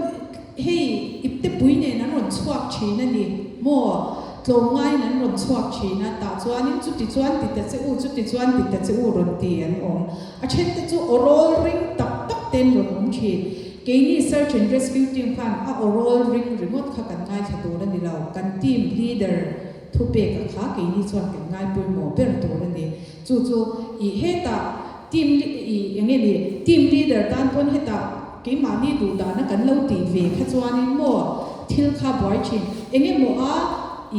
[SPEAKER 1] hei ipte pui nen an rawn chhuak thin a ni maw tlawmngaiin an rawn chhuak thin a tah chuanin chuti chuan ti ta che u chuti chuan ti ta che u rawn ti an awm a then te chu aw rawl ring tak tak ten rawn awm thin. Keini Search and Rescue team khan a awrawl ring ringawt kha kan ngaithla tur a ni lo, kan team leader thupeka kha keini chuan kan ngai pawimawh ber tur a ni. Chu chu i hetah team i eng nge ni team leader tan pawn hetah keimahni duhdahna kan lo tih ve kha chuanin maw thil kha buai thin. Eng emaw a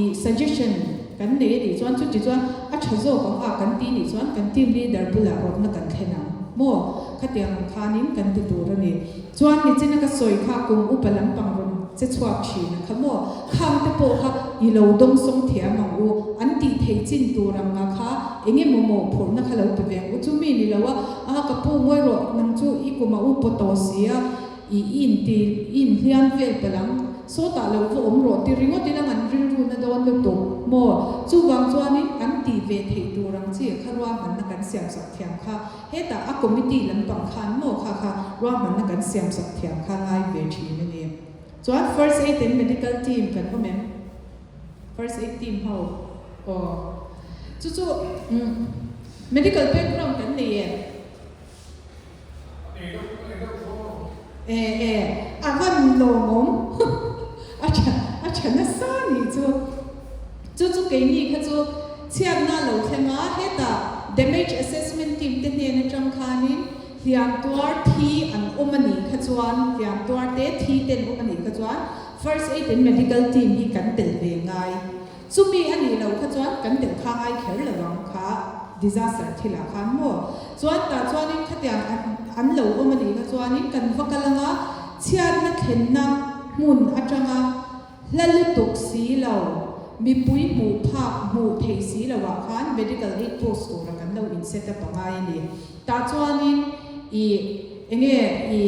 [SPEAKER 1] i suggestion kan nei a nih chuan chuti chuan a tha zawk ang a kan ti nih chuan kan team leader bulah rawtna kan thlen ang maw. Khatiang ang khanin kan ti tur a ni. Chuan nichina ka sawi kha kum upa lampang rawn che chhuak thin a kha maw? Khang te pawh kha i lo dawngsawng thiam ang u, an tih theih chin tur ang nga kha eng emaw mawhphurhna kha lo pe ve ang u. Chumi ni lo a, a ka pu ngawi rawh, nang chu i kum a upa tawh si a, I inti i inhliam vel palh ang. Sawtah lo va awm rawh ti ringawt ila an rilru na dawn lutuk maw? Chuvang chuanin an tih ve theih tur ang chi kha ruahmanna kan siamsak thiam kha hetah a committee lampang khan maw kha kha ruahmanna kan siamsak thiam kha ngai ve thin a ni. Chuan first aid and medical team kan awm em? First aid team ho aw chu chu medical background kan nei em? E e, a van lawmawm a tha a tha nasa nih chu. Chu chu keini kha chu chhiatna lo thleng a, hetah damage assessment team te hnen atang khanin hliam tuar thi an awm a nih kha chuan, hliam tuar te thi ten awm a nih kha chuan first aid and medical team hi kan tel ve ngai. Chumi a nih loh kha chuan kan tel kha ngai kher lo ang kha disaster thilah khan maw? Chuan tah chuanin khatiang an an lo awm a nih kha chuanin kan va kal anga chhiatna thlenna hmun atanga hla lutuk si lo, mipui hmuh phak hmuh theih si loah khan medical aid post tura kan lo in set up a ngai a ni. Tah chuanin i enge i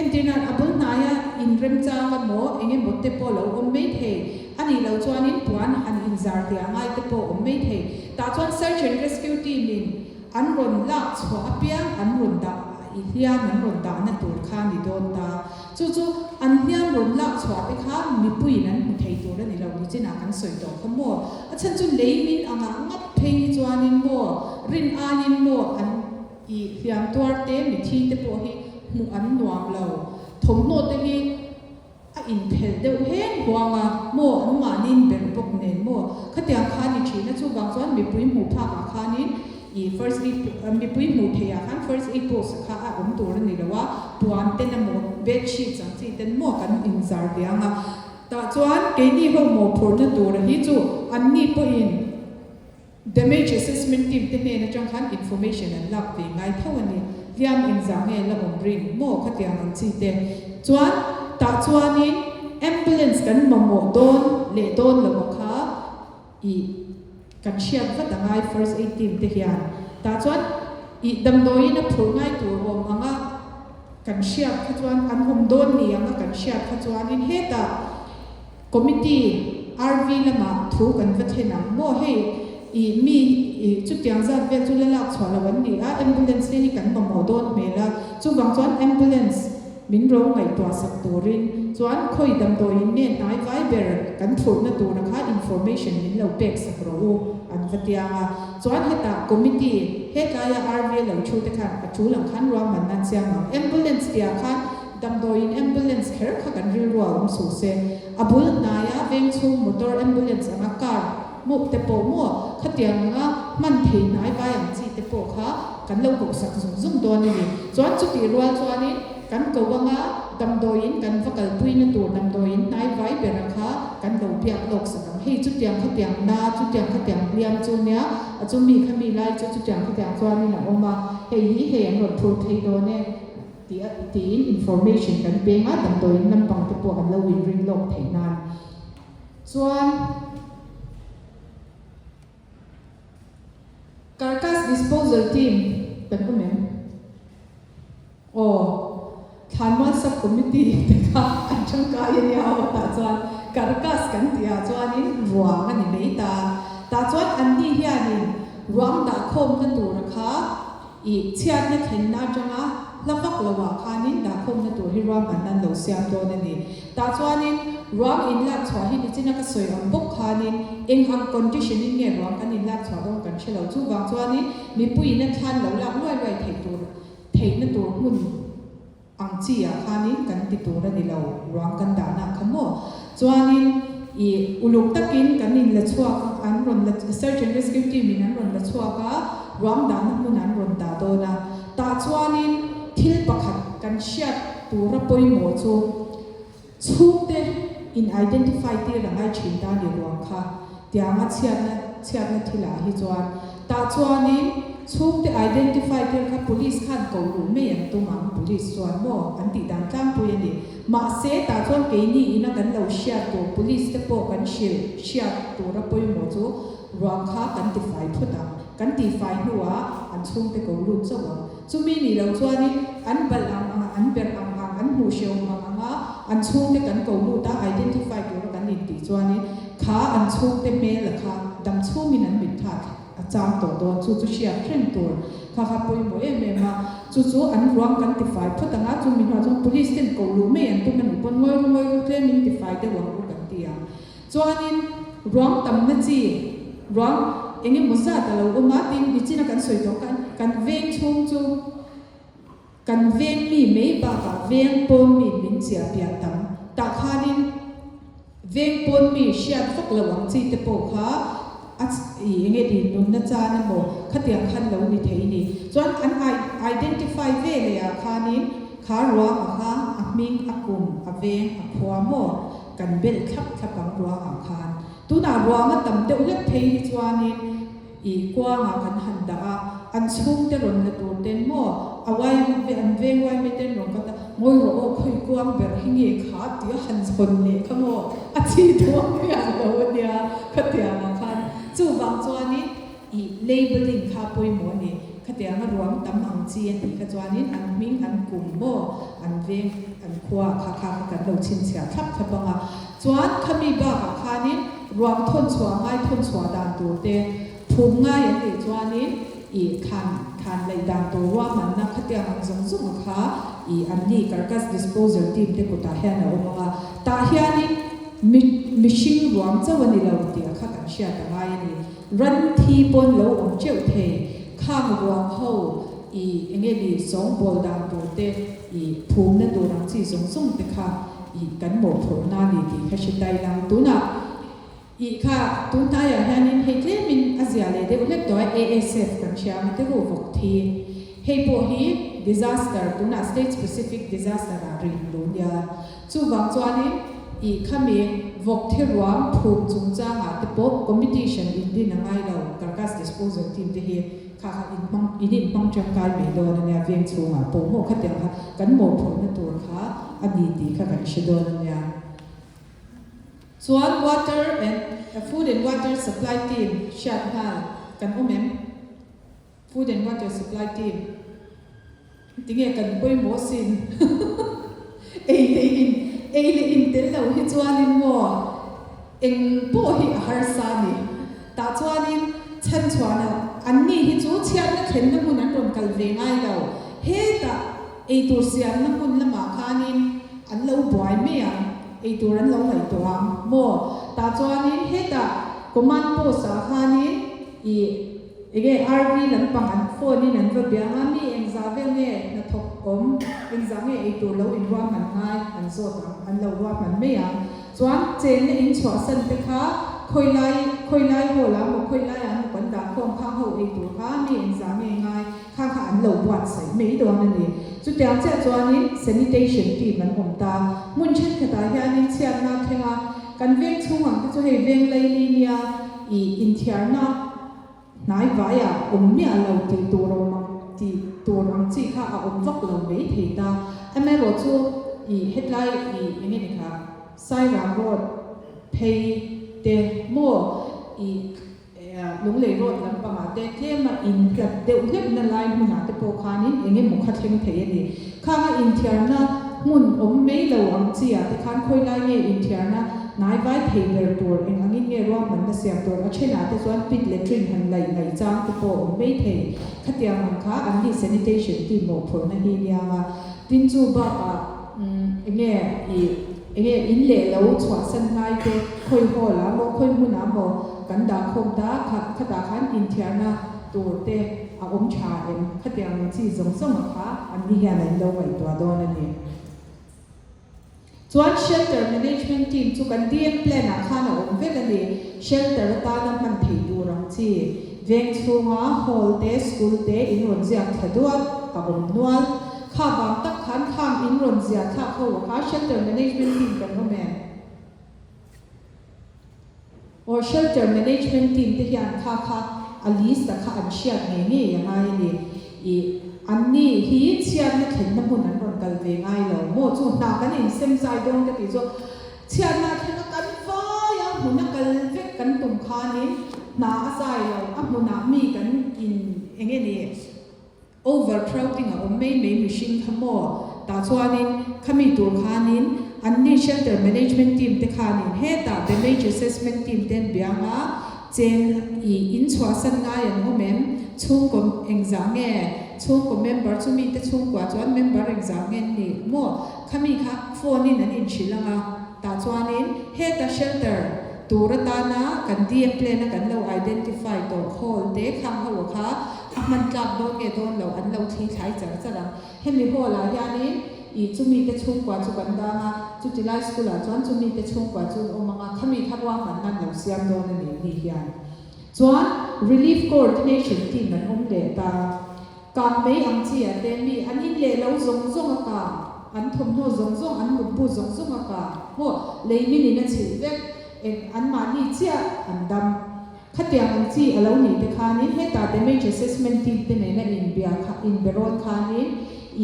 [SPEAKER 1] entirna a bul hnaia inremchang emaw engemaw te pawh lo awm mai thei a nih loh chuanin puan han inzar hliah ngai te pawh awm mai thei. Tah chuan search and rescue team in an rawn lak chhuah apiang an rawn dah i hliam an rawn dahna tur kha a ni dawn ta. Chu chu an hliam rawn lak chhuah te kha mipuiin an hmu thei tur a ni lo ni chinah kan sawi tawh kha maw? A chhan chu lei min angah ngap phei hi chuanin maw rin aiin maw an i hliam tuar te mithi te pawh hi hmuh an nuam lo. Thawmhnaw te hi a inphelh deuh heng huang a maw an mahniin ber bawk nen maw khatiang kha ni thin a chuvang chuan mipui hmuh phakah khanin I first aid mipui hmuh theih ah khan first aid post kha a awm tur a ni lo a, puan ten emaw bed sheets ang chi ten maw kan inzar diang a, tah chuan keini ho mawhphurhna tur hi chu anni pawhin damage assessment team te hnen atang khan information an lak ve ngai tho a ni, hliam engzah nge la awm ring maw khatiang ang chi te chuan tah chuanin ambulance kan mamawh dawn leh dawn lo a kha. I kan hriat vat a ngai first aid team te hian tah chuan i damdawiin a phurh ngai tur awm anga kan hriat kha chuan an awm dawn ni anga kan hriat kha chuanin hetah committee RV lamah thu kan va thlen ang maw hei i mi i chutiang zat vel chu la lak chhuah lo an ni a ambulance te hi kan mamawh dawn hmel a chuvang chuan ambulance Min ro ngaihtuah sak turin chuan khawi damdawiin nge hnai vai ber kan phurhna tura kha information min lo pek sak rawh u an va tiang a. Chuan hetah committee hetlaia RV lo thu te khan a tul ang khan ruahman nan siam ang. Ambulance tia khan damdawiin ambulance kher kha kan rilru a awm suh se. A bul hnaia veng chhung motor ambulance anga car mup te pawh maw khatiang anga hman thei hnai vai ang chi te pawh kha kan lo koh sak zung zung dawn a ni. Chuan chutih rual chuanin kan ko anga damdawiin kan va kalpuina tur damdawiin hnai vai bera kha kan lo biak lawk sak ang. Hei chutiang khatiang na, chutiang khatiang hliam chu nia, a chu mi kha mi lai chu chutiang khatiang chuanin a awm a, hei hi hei an rawn phur phei dawn e ti a tiin information kan peng a, damdawiin lampang te pawh an lo inrin lawk theih nan chuan. Carcass Disposal Team kan awm em? Aw, Thlanmual Sub Committee te kha an tangkai. ngai a nia aw tah chuan carcass kan tih ah chuanin ruang a ni mai ta. Tah chuan anni hianin ruang dah khawmna tura kha Ih chhiatna thlenna atanga hla vak lo ah khanin dahkhawmna tur hi ruahmanna an lo siam dawn a ni. Tah chuanin ruang inlak chhuah hi nichina ka sawi ang bawk khanin eng ang condition in nge ruang kan inlak chhuah dawn kan hre lo. Chuvang chuanin mipuiin a thlan lo lak luai luai theih tur theihna tur hmun ang chi ah khanin kan ti tur a ni lo ruang kan dahna kha maw. Chuanin ih uluk takin kan in la chhuak an rawn la search and rescue team in an rawn la chhuak a, ruang dahna hmun an rawn dah dawn a. Tah chuanin thil pakhat kan hriat tura pawimawh chu chhungte in identify tir a ngai thin ta ni ruang kha. Tianga chhiatna chhiatna thilah hi chuan tah chuanin chhungte identify tir kha police khan ko luh mai an tum ang, police chuan maw an tih dan tlangpui a ni. Mahse tah chuan keini ina kan lo hriat tur police te pawh kan hrilh hriat tura pawimawh chu ruang kha kan tifai phawt ang, kan tihfai hnuah an chhungte ko lut chauh ang. Chumi nih loh chuanin an balh ang ang a, an berh ang ang, an hmuh hrehawm ang ang a, an chhungte kan ko lut a, identify tura kan intih chuanin kha an chhungte hmel a kha dam chhungin an mit thlak a chang tawh dawn. Chu chu hriat reng tur kha kha pawimawh em em a, chu chu an ruang kan tifai phawt ang a, chumi hnuah chuan police ten ko luh mai an tum a nih pawn ngawi ru ngawi ru tlemin tifai deuh ang u kan ti ang. Chuanin ruang tamna chi, ruang eng emaw zat a lo awm a, tin nichina kan sawi tawh khan kan veng chhung chu kan veng mi mai bakah veng pawn mi min chiah piah tam. Tah khanin veng pawn mi hriat vak lo ang chi te pawh kha a ih eng nge ti nunna chan emaw khatiang khan lo ni thei ni. Chuan an identify ve leh ah khanin kha ruang a kha a hming, a kum, a veng, a khua maw Kan belh thlap thlap ang ruangah khan. Tunah ruanga tam deuh hlek phei hi chuanin ih kuangah kan han dah a, an chhungte rawn la tur ten maw a uai an veng uai mai ten rawn kal ta, Ngawi rawh aw khawi kuang ber hi nge kha tih a han hawn leh kha maw a chi thuam hian lo a nia khatiangah khan. Chuvang chuanin Ih labelling kha pawimawh a ni. Khatianga ruang tam ang chi a nih kha chuanin an hming, an kum maw, an veng, an khua kha kha kha kan lo chhinchhiah thlap thlap ang a. Chuan khami bakah khanin ruang thawn chhuah ngai thawn chhuah dan tur te, phum ngai an nih chuanin ih thlan thlan laih dan tur ruahmanna khatiang ang zawng zawng a kha ih an ni carcass disposal team te kutah hian a awm ang a. Tah hianin mi mihring ruang chauh a ni lo tih a kha kan hriat a ngai a ni. Ran thi pawn lo awm teuh thei, khang ruang ho i enge ni sawngbawl dan tur te i phumna tur ang chi zawng zawng te kha i kan mawhphurhna ni tih kha hre tai lang. Tunah i kha tun hnaiah hianin hei tlemin a zia leh deuh hlek tawh a, ASF kan hria ang a ti ru vawk thi. Hei pawh hi disaster tunah state specific disaster ah rin lu nia. Chuvang chuanin i khami vawk thi ruang phum chungchangah te pawh committee hran in din a ngai lo, carcass disposal team te hi kha kha in hmang in in hmang tangkai mai dawn a nia, veng chhungah pawh maw khatiang kha kan mawhphurhna tur kha a ni tih kha kan hre dawn a nia. Chuan water and food and water supply team hriat nghal kan awm em? Food and water supply team Tinge kan pawimawh sin ei leh in ei leh in tel lo hi chuanin maw eng pawh hi a harsa a ni. Tah chuanin chhan chhuahna an ni hi chu chhiatna thlenna hmun an rawn kal ve ngai lo. Hetah eitur siamna hmun lamah khanin an lo buai mai ang, eitur an lo ngaihtuah ang maw. Tah chuanin hetah command post ah khanin ih Enge RV lampang an phone in an va bia anga mi engzah vel nge hnathawk awm, engzah nge eitur lo in ruahman ngai an zawt ang, an lo ruahman mai ang. Chuan chenna in chhuahsan te kha khawilai khawilai hall ah maw khawilai ah maw kan dah khawm khang ho eitur kha mi engzah nge ngai kha kha an lo buatsaih mai dawn a ni. Chutiang chiah chuanin sanitation team an awm ta. Hmun thenkhatah hianin chhiatna a thleng a, kan veng chhung ang te chu hei veng laili nia ih inthiarna, Hnai vaiah awm miah lo tih tur awm ang tih tur ang chi kha a awm vak lo mai thei ta. Amaherawh chu ih hetlai ih eng nge ni kha Sairang road phei te maw ih Lunglei road lampangah te tlema intlat deuh hlekna lai hmunah te pawh khanin eng emaw kha thleng thei a ni. Khanga inthiarna hmun awm mai lo ang chi ah te khan khawi lai nge inthiarna hnai vai thei ber tur, eng angin nge ruahmanna siam tur, a thenah te chuan pit latrine han laih ngaih chang te pawh awm mai thei. Khatiang ang kha an ni sanitation team mawhphurhna hi nia nga. Tin chu bakah eng nge ih eng nge in leh lo chhuahsan ngai te khawi hall ah maw khawi hmun ah maw kan dah khawm ta kha khatah khan inthiarna tur te a awm tha em? Khatiang ang chi zawng zawng a kha an ni hian an lo ngaihtuah dawn a ni. Chuan Shelter Management Team chu kan DM Plan ah khan a awm vek a ni. Shelter atana hman theih tur ang chi veng chhunga hall te, school te in rawn ziak thla duat a awm nual. Kha vang tak khan khang in rawn ziah thlak ho a kha Shelter Management Team kan awm em? Aw Shelter Management Team te hian kha kha a list a kha an hriat ngei ngei a ngai a ni. Ih, an ni hi chhiatna thlenna hmun an rawn kal ve ngai lo maw? Chu hna kan insem zai dawn ka tih chu chhiatna thleng a kan vai a, hmun a kal vek kan tum khanin hna a zai lo, a hmunah mi kan in eng nge ni? Overcrowding a awm mai mai mihring kha maw? Tah chuanin khami tur khanin anni shelter management team te khanin hetah damage assessment team ten bianga cheng i in chhuahsan ngai an awm em? Chhungkaw engzah nge? Chhungkaw member chumi te chhungkua chuan member engzah nge an nih maw? Khami kha phone in an inhrilh anga tah chuanin heta shelter tur atana kan DM plan a kan lo identify tawh hall te khang ho kha A hman tlak dawn nge dawn lo an lo thli thlai char char ang. Hemi hall ah hianin ih chumi te chhungkua chu kan dang a, chuti lai school ah chuan chumi te chhungkua chu an awm ang a, khami kha ruahman nan lo siam dawn a ni ni hian. Chuan Relief Coordination Team an awm leh ta. Kang mai ang chi ah te mi an in leh lo zawng zawng a kang, an thawmhnaw zawng zawng, an mutbu zawng zawng a kang maw leimin in a chhilh vek, eng anmahni chiah an dam. Khatiang ang chi a lo nih te khanin hetah damage assessment team te nena inbia kha inbe rawn khanin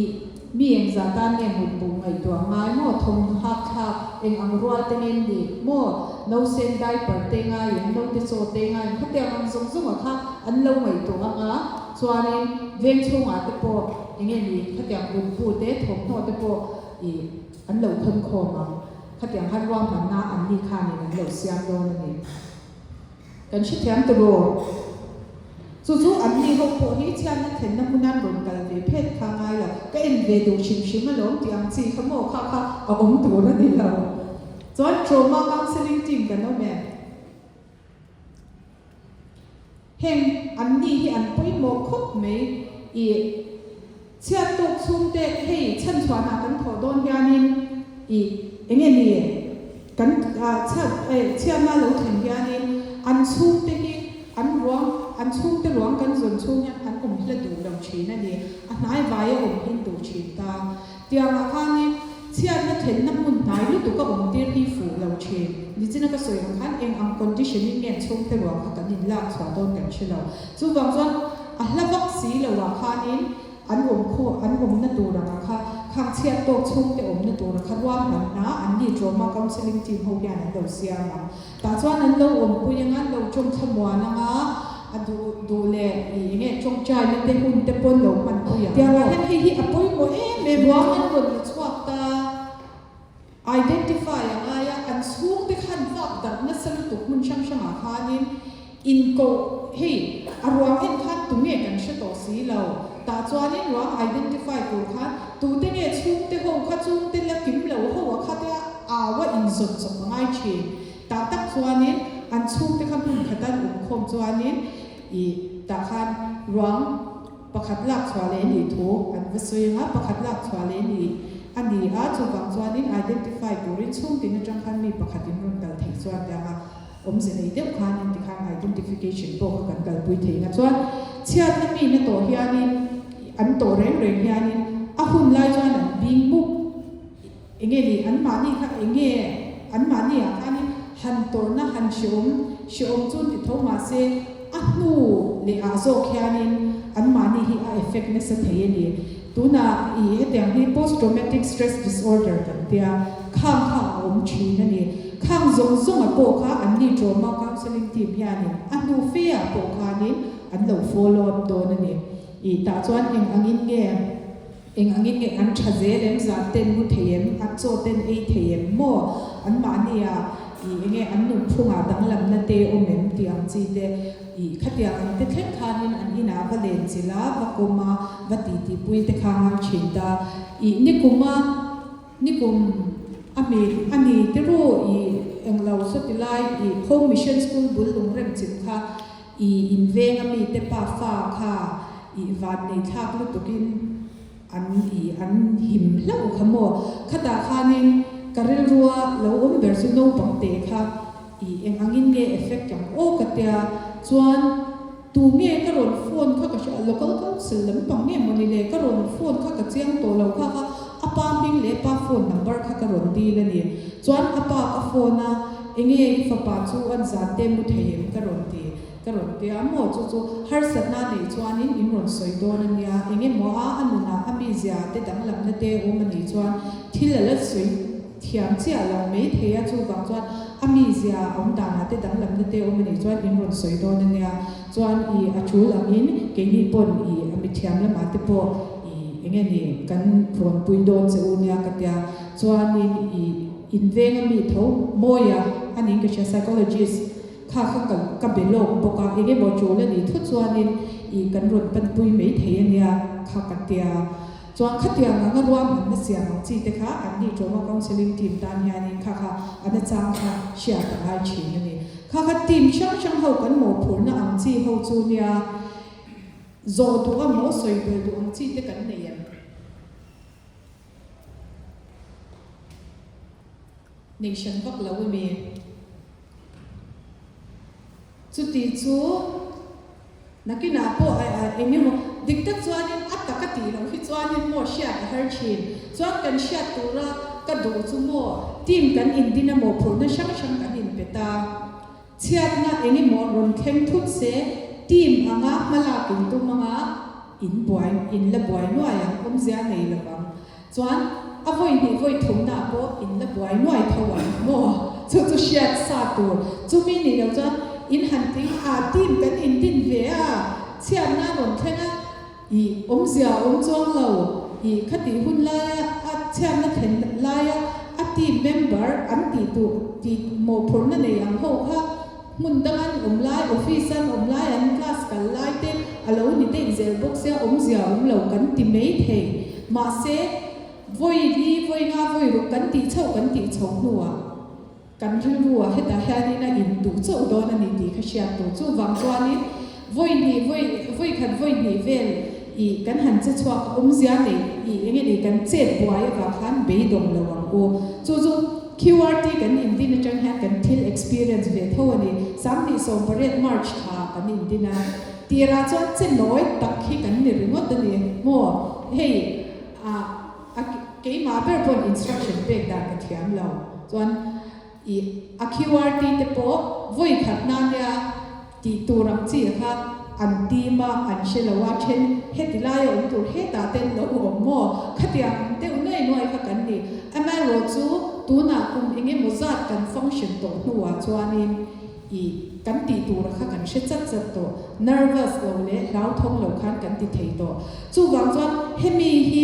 [SPEAKER 1] ih mi engzah tan nge mut buh ngaihtuah ngai maw thawmhnaw hak thlak eng ang rual te ngen nih maw nausen diaper te ngai em naute chaw te ngai em khatiang ang zawng zawng ah kha an lo ngaihtuah anga chuanin veng chhungah te pawh enge ni khatiang mut bu te thawmhnaw te pawh ih an lo khawn khawm ang khatiang khan ruahmanna an ni khanin an lo siam dawn a ni. Kan hrethiam ta rawh. Chu chu an ni ho pawh hi chhiatna thlenna hmunan rawn kal ve phet kha ngai lo. Ka en ve duh hrim hrim alawm tih ang chi kha maw kha kha a awm tur a ni lo. Chuan trauma counselling team kan awm em? Heng an ni hi an pawimawh khawp mai i chhiat tawk chhungte hei chhanchhuahna kan thawh dawn hianin i enge ni Kan chhiat chhiatna lo thlen hianin an chhungte hi an ruang an chhungte ruang kan zawn chhung hian an awm hla duh lo thin a ni. A hnai vai a awm hin duh thin ta. Tiangah khanin chhiatna thlenna hmun hnai lutuk a awm tir hi fuh lo thin. Nichina ka sawi ang khan eng ang condition in nge chhungte ruang kha kan inlak chhuah dawn kan hre lo. Chuvang chuan a hla vak si lo ah khanin An awm khaw, an awmna tur anga kha, khang chhiat tawk chhungte awmna tur a kha ruahmanna an ni trauma counselling team ho hian an lo siam ang. Tah chuan an lo awmpui anga, an lo tawng thlamuan anga, a duh duh leh ih enge tawngtaina te hun te pawn lo hmanpui ang. Tiangah hian hei hi a pawimawh em em a, ruang an rawn la chhuak ta. Identify a ngai a, an chhungte khan vak darh nasa lutuk hmun hrang hrangah khanin inkoh hei a ruang en khan tunge kan hre tawh si lo, tah chuanin ruang identify tur khan tute nge chhungte ho kha chungte la kim lo ho a kha te a au a inzawt chawp a ngai thin. Tah tak chuanin an chhungte kha hmun khata an awmkhawm chuanin ih tah khan ruang Pakhat lak chhuah leh nih thu an va sawi ang a, pakhat lak chhuah leh nih a ni a, chuvang chuanin identify turin chhungtin atang khan mi pakhatin rawn kal theih chuan tiang a awmze nei deuh khanin tikhan identification pawh kha kan kalpui thei ang a. Chuan chhiatna mi na tawh hianin an tawh reng reng hianin a hun lai chuan an bing mup enge ni anmahni kha enge anmahni ah khanin han tawrhna han hreawm hreawm chu ti tho mahse a hnu leh ah zawk hianin anmahni hi a effect nasa thei a ni. Tunah ih hetiang hi post traumatic stress disorder kan tia khang kha a awm thin a ni. Khang zawng zawng ah pawh kha anni trauma counselling team hianin a hnu fe ah pawh khanin an lo follow up dawn a ni. Ih tah chuan eng angin nge? Eng angin nge an tha zel em, zan ten mu thei em, an chaw ten ei thei em maw, an mahnia ih enge an nunphungah danglamna te awm em tih ang chi te ih khatiang ang te thleng khanin an inah va len chilh a, va kawm a, va titipui te kha ngai thin ta. Ih nikuma nikum a mi a ni te ru ih englo sawti lai ih Home Mission School bul lungrem chim kha I inveng a mite pa fa kha i vannei thlak lutukin an i an him hlauh kha maw? Khatah khanin ka rilrua lo awm ber chu naupang te kha i eng angin nge effect ang aw ka tia chuan tu nge ka rawn phone kha ka hria local council lampang nge mawni le ka rawn phone kha ka chiang tawh lo kha kha a pa hming leh pa phone number kha ka rawn dil a ni chuan a pa ka phone a Enge i fapa chu an zan te mu thei em ka rawn ti ka rawn ti a maw chu chu harsatna neih chuanin in rawn sawi dawn a nia enge maw a a nunah a mizia te danglamna te awm a nih chuan thil a la sawi thiam chiah lo mai thei a chuvang chuan a mizia awm danah te danglamna te awm a nih chuan in rawn sawi dawn a nia chuan i a tul angin keini pawn i a mithiam lamah te pawh i enge ni kan rawn pui dawn che u nia ka tia chuanin i Inveng a mi tho mawi a, a ning ka hria psychologist kha kha ka ka be lawk bawk a, eng emaw tul a nih thut chuanin ih kan rawn panpui mai thei a nia kha ka tia. Chuan khatiang anga ruahmanna siam ang chi te kha an nih trauma counselling team tan hianin kha kha a nachang kha hriat a ngai thin a ni. Kha kha team hrang hrang ho kan mawhphurhna ang chi ho chu nia zawh duh a maw sawi belh duh ang chi te kan nei em? Neih hran vak lo a mi? Chuti chu nakinah pawh eng emaw dik tak chuanin a tak a tih loh hi chuanin maw hriat a har thin. Chuan kan hriat tura ka duh chu maw team kan indin a mawhphurhna hrang hrang kan inpe ta. Chhiatna eng emaw rawn thleng thut se team anga hmalak in tum anga in buai in la buai nuai ang awmzia nei lo vang. Chuan a vawi hnih vawi thumna pawh in la buai nuai tho ang maw? Chu chu hriat sa tur. Chumi ni lo chuan in han ting a team kan in din ve a chhiatna rawn thleng a i awmzia awm chuang lo i khatih hun laia a chhiatna thlen laia a team member an tih duh tih mawhphurhna nei ang ho kha hmun dang an awm lai, office an awm lai, an class kal lai te a lo ni daih zel bawk sia awmzia awm lo kan ti mai thei. Mahse, vawi li, vawi nga, vawi ruk kan tih chhoh kan tih chho hnuah kan rilruah hetah hianin a induh chauh dawn a ni tih kha hriat tur. Chuvang chuanin vawi hnih, vawi, vawi khat vawi hnih vel ih kan han che chhuak awmzia nei ih eng nge ni kan chet buai avang khan beidawng lo ang u. Chu chu QRT kan indin atang hian kan thil experience ve tho a ni. 28 March thla kan indin a, tirah chuan che nawi tak hi kan ni ringawt a ni maw? Hei a a keimah ber pawn instruction pek dan ka thiam lo. Chuan ih a QRT te pawh vawi khat na nia tih tur ang chi kha an team a, an hre lo a, then heti laia awm tur hetah ten lo awm maw? Khatiang deuh nuai nuai kha kan ni. Amaherawh chu tunah kum eng emaw zat kan function tawh hnuah chuanin ih kan tih tura kha kan hre chat chat tawh, nervous lo leh hlauthawng lo khan kan ti thei tawh. Chuvang chuan hemi hi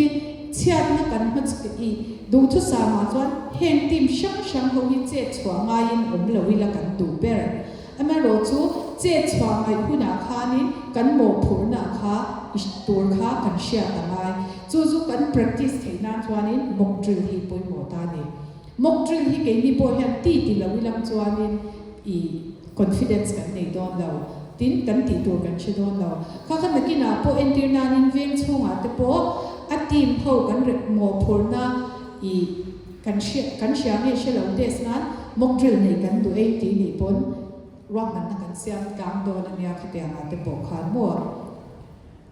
[SPEAKER 1] chhiatna kan hma ih duhthusangah chuan heng team hrang hrang ho hi chet chhuah ngaiin awm lo ila kan duh ber. Amaherawh chu chet chhuah ngaih hunah khanin kan mawhphurhna kha i tur kha kan hriat a ngai. Chu chu kan practice theih nan chuanin mock drill hi pawimawh ta a ni. Mock drill hi keini pawh hian ti ti lo ilang chuanin i confidence kan nei dawn lo. Tin, kan tih tur kan hre dawn lo. Kha kha nakinah pawh entir nanin veng chhungah te pawh a team ho kan mawhphurhna i Kan hria kan hria nge hre lo test nan mock drill nei kan duh ei tih nih pawn ruahmanna kan siam tlang dawn a nia khatiang ah te pawh khan maw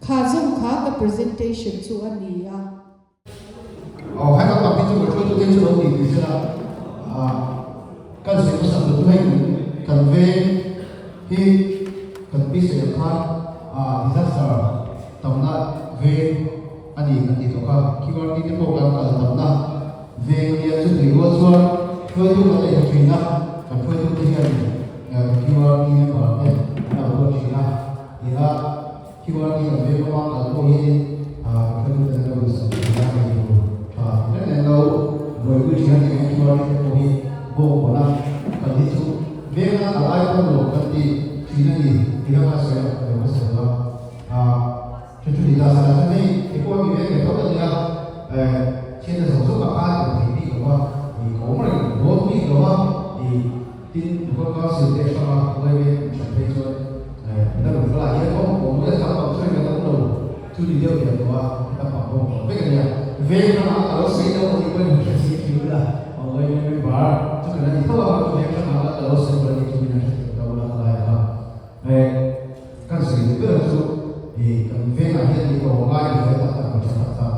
[SPEAKER 1] kha zawng kha ka presentation chu a ni a.
[SPEAKER 2] Aw hai kan pak hi chu ka hruaitu te chu lo ti tih sela ah kan sawi hmasa tur chu hei kan veng hi kan pi sawi ang khan ah disaster tamna veng A ni kan ti tawk a, QRT te pawh kan kal tamna veng a nia, chutih rual chuan hruaitu kan nei tha thin a, kan hruaitu te hian QRT member te an lo ruat thin a, tia QRT kan veng lama kal pawh hi kan hruaitu ten an lo duhsak thin. Thian zawng zawng a khan kan thei bik lo a, i ka awm reng dawn bik lo a, i tin local council te hranga uaime an hran phei chuan na rawn kal ah hian aw awm nge tak ang sawi kan awm lo chu ni deuh hian tawh a, heta pang bawk awm vek a nia. Veng hrangah ka lo sawi lo a tih pawhin hre chiang thei ula, aw uaime member chu kan la ni tho a, veng hrangah ka lo sawi lo a tih chu min han hre thiam ta ula ka lai a. Kan sawi duh ber chu kan vengah hian i tawng ngai lo ve tak tak tha tak tak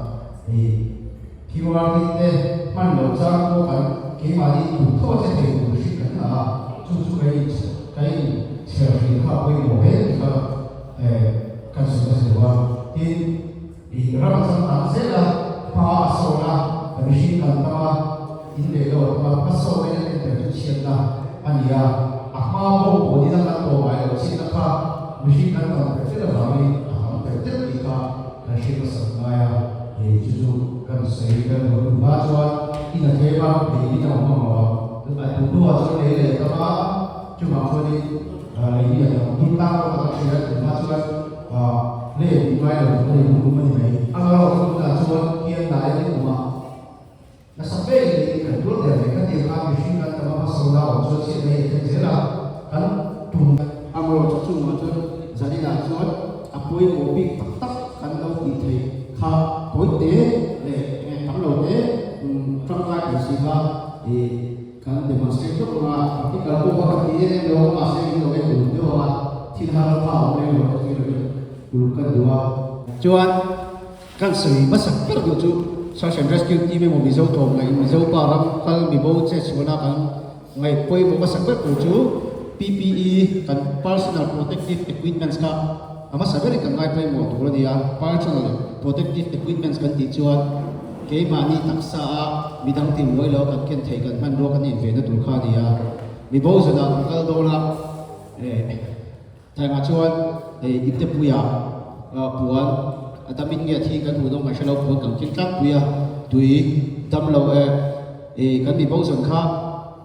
[SPEAKER 2] QR hi te hman loh chang pawh kan keimahni duh tho a che thei tur hri kan ngah a, chu chu ka in ka in chhiar hrin kha a pawimawh hle tih kha kan sawi hmasa duh a. Tin, ram a changkang zel a, hma a sawn a, mihring kan tam a, in leh lo a tam a, hmasawn in a en ber chu chhiatna a ni a, a hma bawk pawh nila kan tawh ngai lo chhiatna kha mihring kan tam ber tel avangin a tam ber tel tih kha kan hriat hmasak ngai a, chu chu kan sawi kan lo duh hma chuan in a tlem a, lei in a awm ang lo ang, a duh hnuah chuan lei leh a tam a, chuvang chuanin lei hi a tam dul tlang pawh kan hria a duh hma chuan. Lei a tih ngai lo a ni lung a ni mai. A erawh chu tunah chuan hian hnai a ni kum a, nasa fe in kan tuar der mai. Khatiang khan mihring kan tam a hmasawn a awm chuan chhiatna hi a thleng zel a, kan tum.
[SPEAKER 3] Amarawh chu chungah chuan zaninah chuan a pawimawh bik tak tak kan lo tih theih kha tawi te leh tam lo te tangkai thei si kha kan demonstrate deuh ang a, practical pawh kha ka ti em em lo a, mahse min lo en uluk deuh ang a, thil har kha a awm lem lo ka ti lo in uluk ka duh a. Chuan kan sawi hmasak ber duh chu Search and Rescue team emaw Mizo tlawm ngaih Mizo pa ram kal mibo che chhuahna kan ngaih pawimawh hmasak ber tur chu PPE kan Personal Protective Equipments kha a hmasa berin kan ngai pawimawh tur a ni a, Personal Protective Equipments kan tih chuan Keimahni taksa a midang ti muai lo kan ken thei kan hmanrua kan invenna tur kha a ni a, mi bo zanah kan kal dawn a, Thaimah chuan iptepuia puan a damin nge a thi kan hmuh dawn kan hre lo, puan kan keng tlangpui a, tui dam lo e kan mi bo zan kha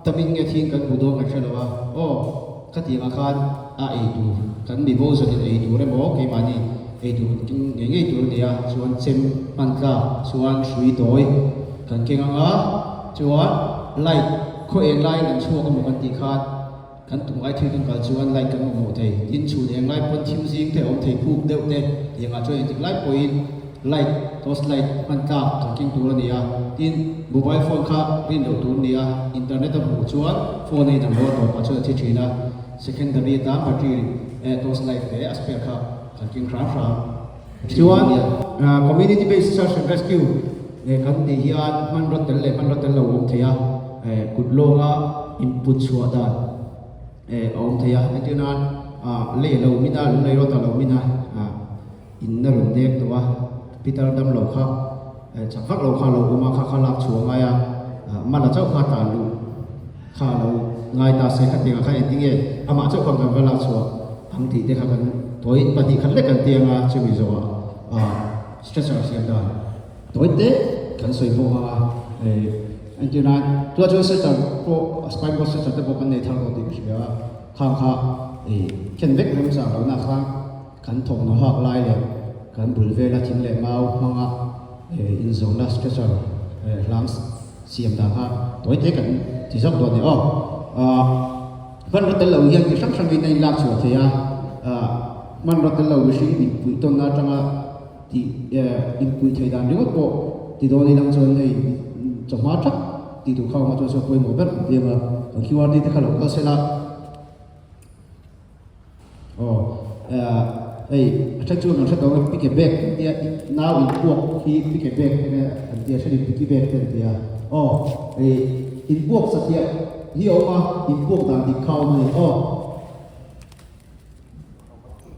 [SPEAKER 3] damin nge a thi kan hmuh dawn kan hre lo a, aw khatiangah khan a ei tur kan mi bo zanin ei tur emaw keimahni Ei tur kan keng ngei ngei tur a ni a, chuan chem hman tlak chuan hrui tawi kan keng ang a, chuan light khaw eng laiin an chhuak emaw kan tih khan kan tum ngai thil kan kal chuan light kan mamawh thei, tin chhun eng lai pawn thim zing te a awm thei phuk deuh te tiangah chuan engtik lai pawhin light torch light hman tlak kan keng tur a ni a, tin mobile phone kha rin loh tur a ni a, internet a hmuh chuan phone a inang lo a tawpah chuan a thi thin a, secondary atan battery torch light leh a spare kha. Kan king hram hram
[SPEAKER 2] Chuan Community Based Search and Rescue kan tih hian hmanraw tel leh hmanraw tel lo awm thei a, kut lawnga input chhuah dan a awm thei a. Entir nan lei lo min a, lunglei rawt a lo min a, in a rawn nek tawh a, Peter dam lo kha chak vak lo kha a lo awm a, kha kha lak chhuah a ngai a, Mala chauh kha tan luh kha a lo ngai ta se, khatiangah khan engtinge amah chauh khan kan va lak chhuah ang tih te kha kan tawi pahnih khat lek kan ti ang a, chumi zawhah ah stretcher siam dan tawi te kan sawi bawk ang a, entir nan tunah chuan stretcher pawh spine board stretcher te pawh kan nei thar tawh tih ka hria a, khang kha ken vek remchang lohna khan kan thawmhnaw hak lai leh kan bul vela thing leh mau hmanga inzawhna stretcher hlang Siam dan kha tawi te kan ti zawk dawn ni aw. Ahh hmanraw tel lo hian ti hrang hrangin a inlak chhuah thei a, ahh hmanraw tel lo mihring inpuih tawnna atanga tih inpuih theih dan ringawt pawh ti dawn ilang chuan hei chawhma thak tih tur kha awm a chuan saw pawimawh ber kan ti ang a, kan QRD te kha lo kal sela. Aw hei a then chuan kan hre tawh ang pick a bag an tia nau in puak hi pick a bag an tia thenin picky bag te an tia aw hei in puak satliah hi a awm a in puak dan dik kha a awm a ni aw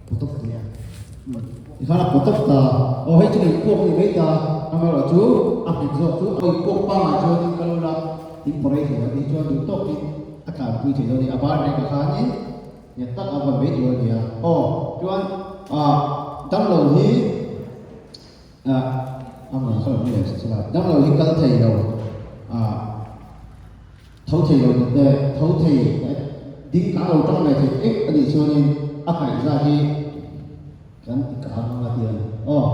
[SPEAKER 2] pawtawp nia tikhan a pawtawp ta aw hei chu in puak a ni mai ta amaherawhchu a nghet zawk chu a in puak pangngai chuan in kal ula in pawrei thei lo tih chuan duh tawkin a tlanpui thei dawn a ni a ban reng ah khanin Nghet tak a vawn mai tur a ni a. Aw, chuan ah damlo hi ah a hmun kha lo hmu leh sela, damlo hi kal thei lo ah tho thei lo ni te, tho thei ding kang lo tang leh thei eng a nih chuanin a kaihza hi kan ti kang ang a ti a ni. Aw,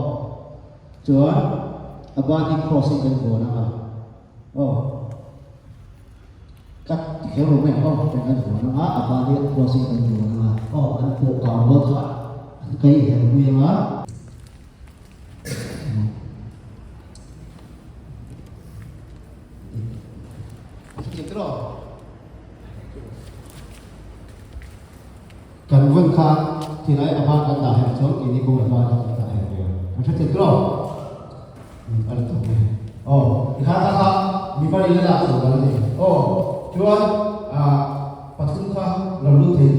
[SPEAKER 2] chuan.
[SPEAKER 3] A ban hi cross in kan vuan ang a, aw ka ti kher lo mai ang aw, kan kan vuan ang a, a ban hi cross in kan vuan ang a, aw an pawh kang dawn kha an kai her pui ang a. Kan vawn kha tilai a ban kan dah her chuan keini pawh a ban kan dah her ve ang. Kan hre thei tawh? A la tawk e. Aw, tikhan kha kha mi pali la lak chho dan a ni. Aw, chuan pathum kha lo lut thei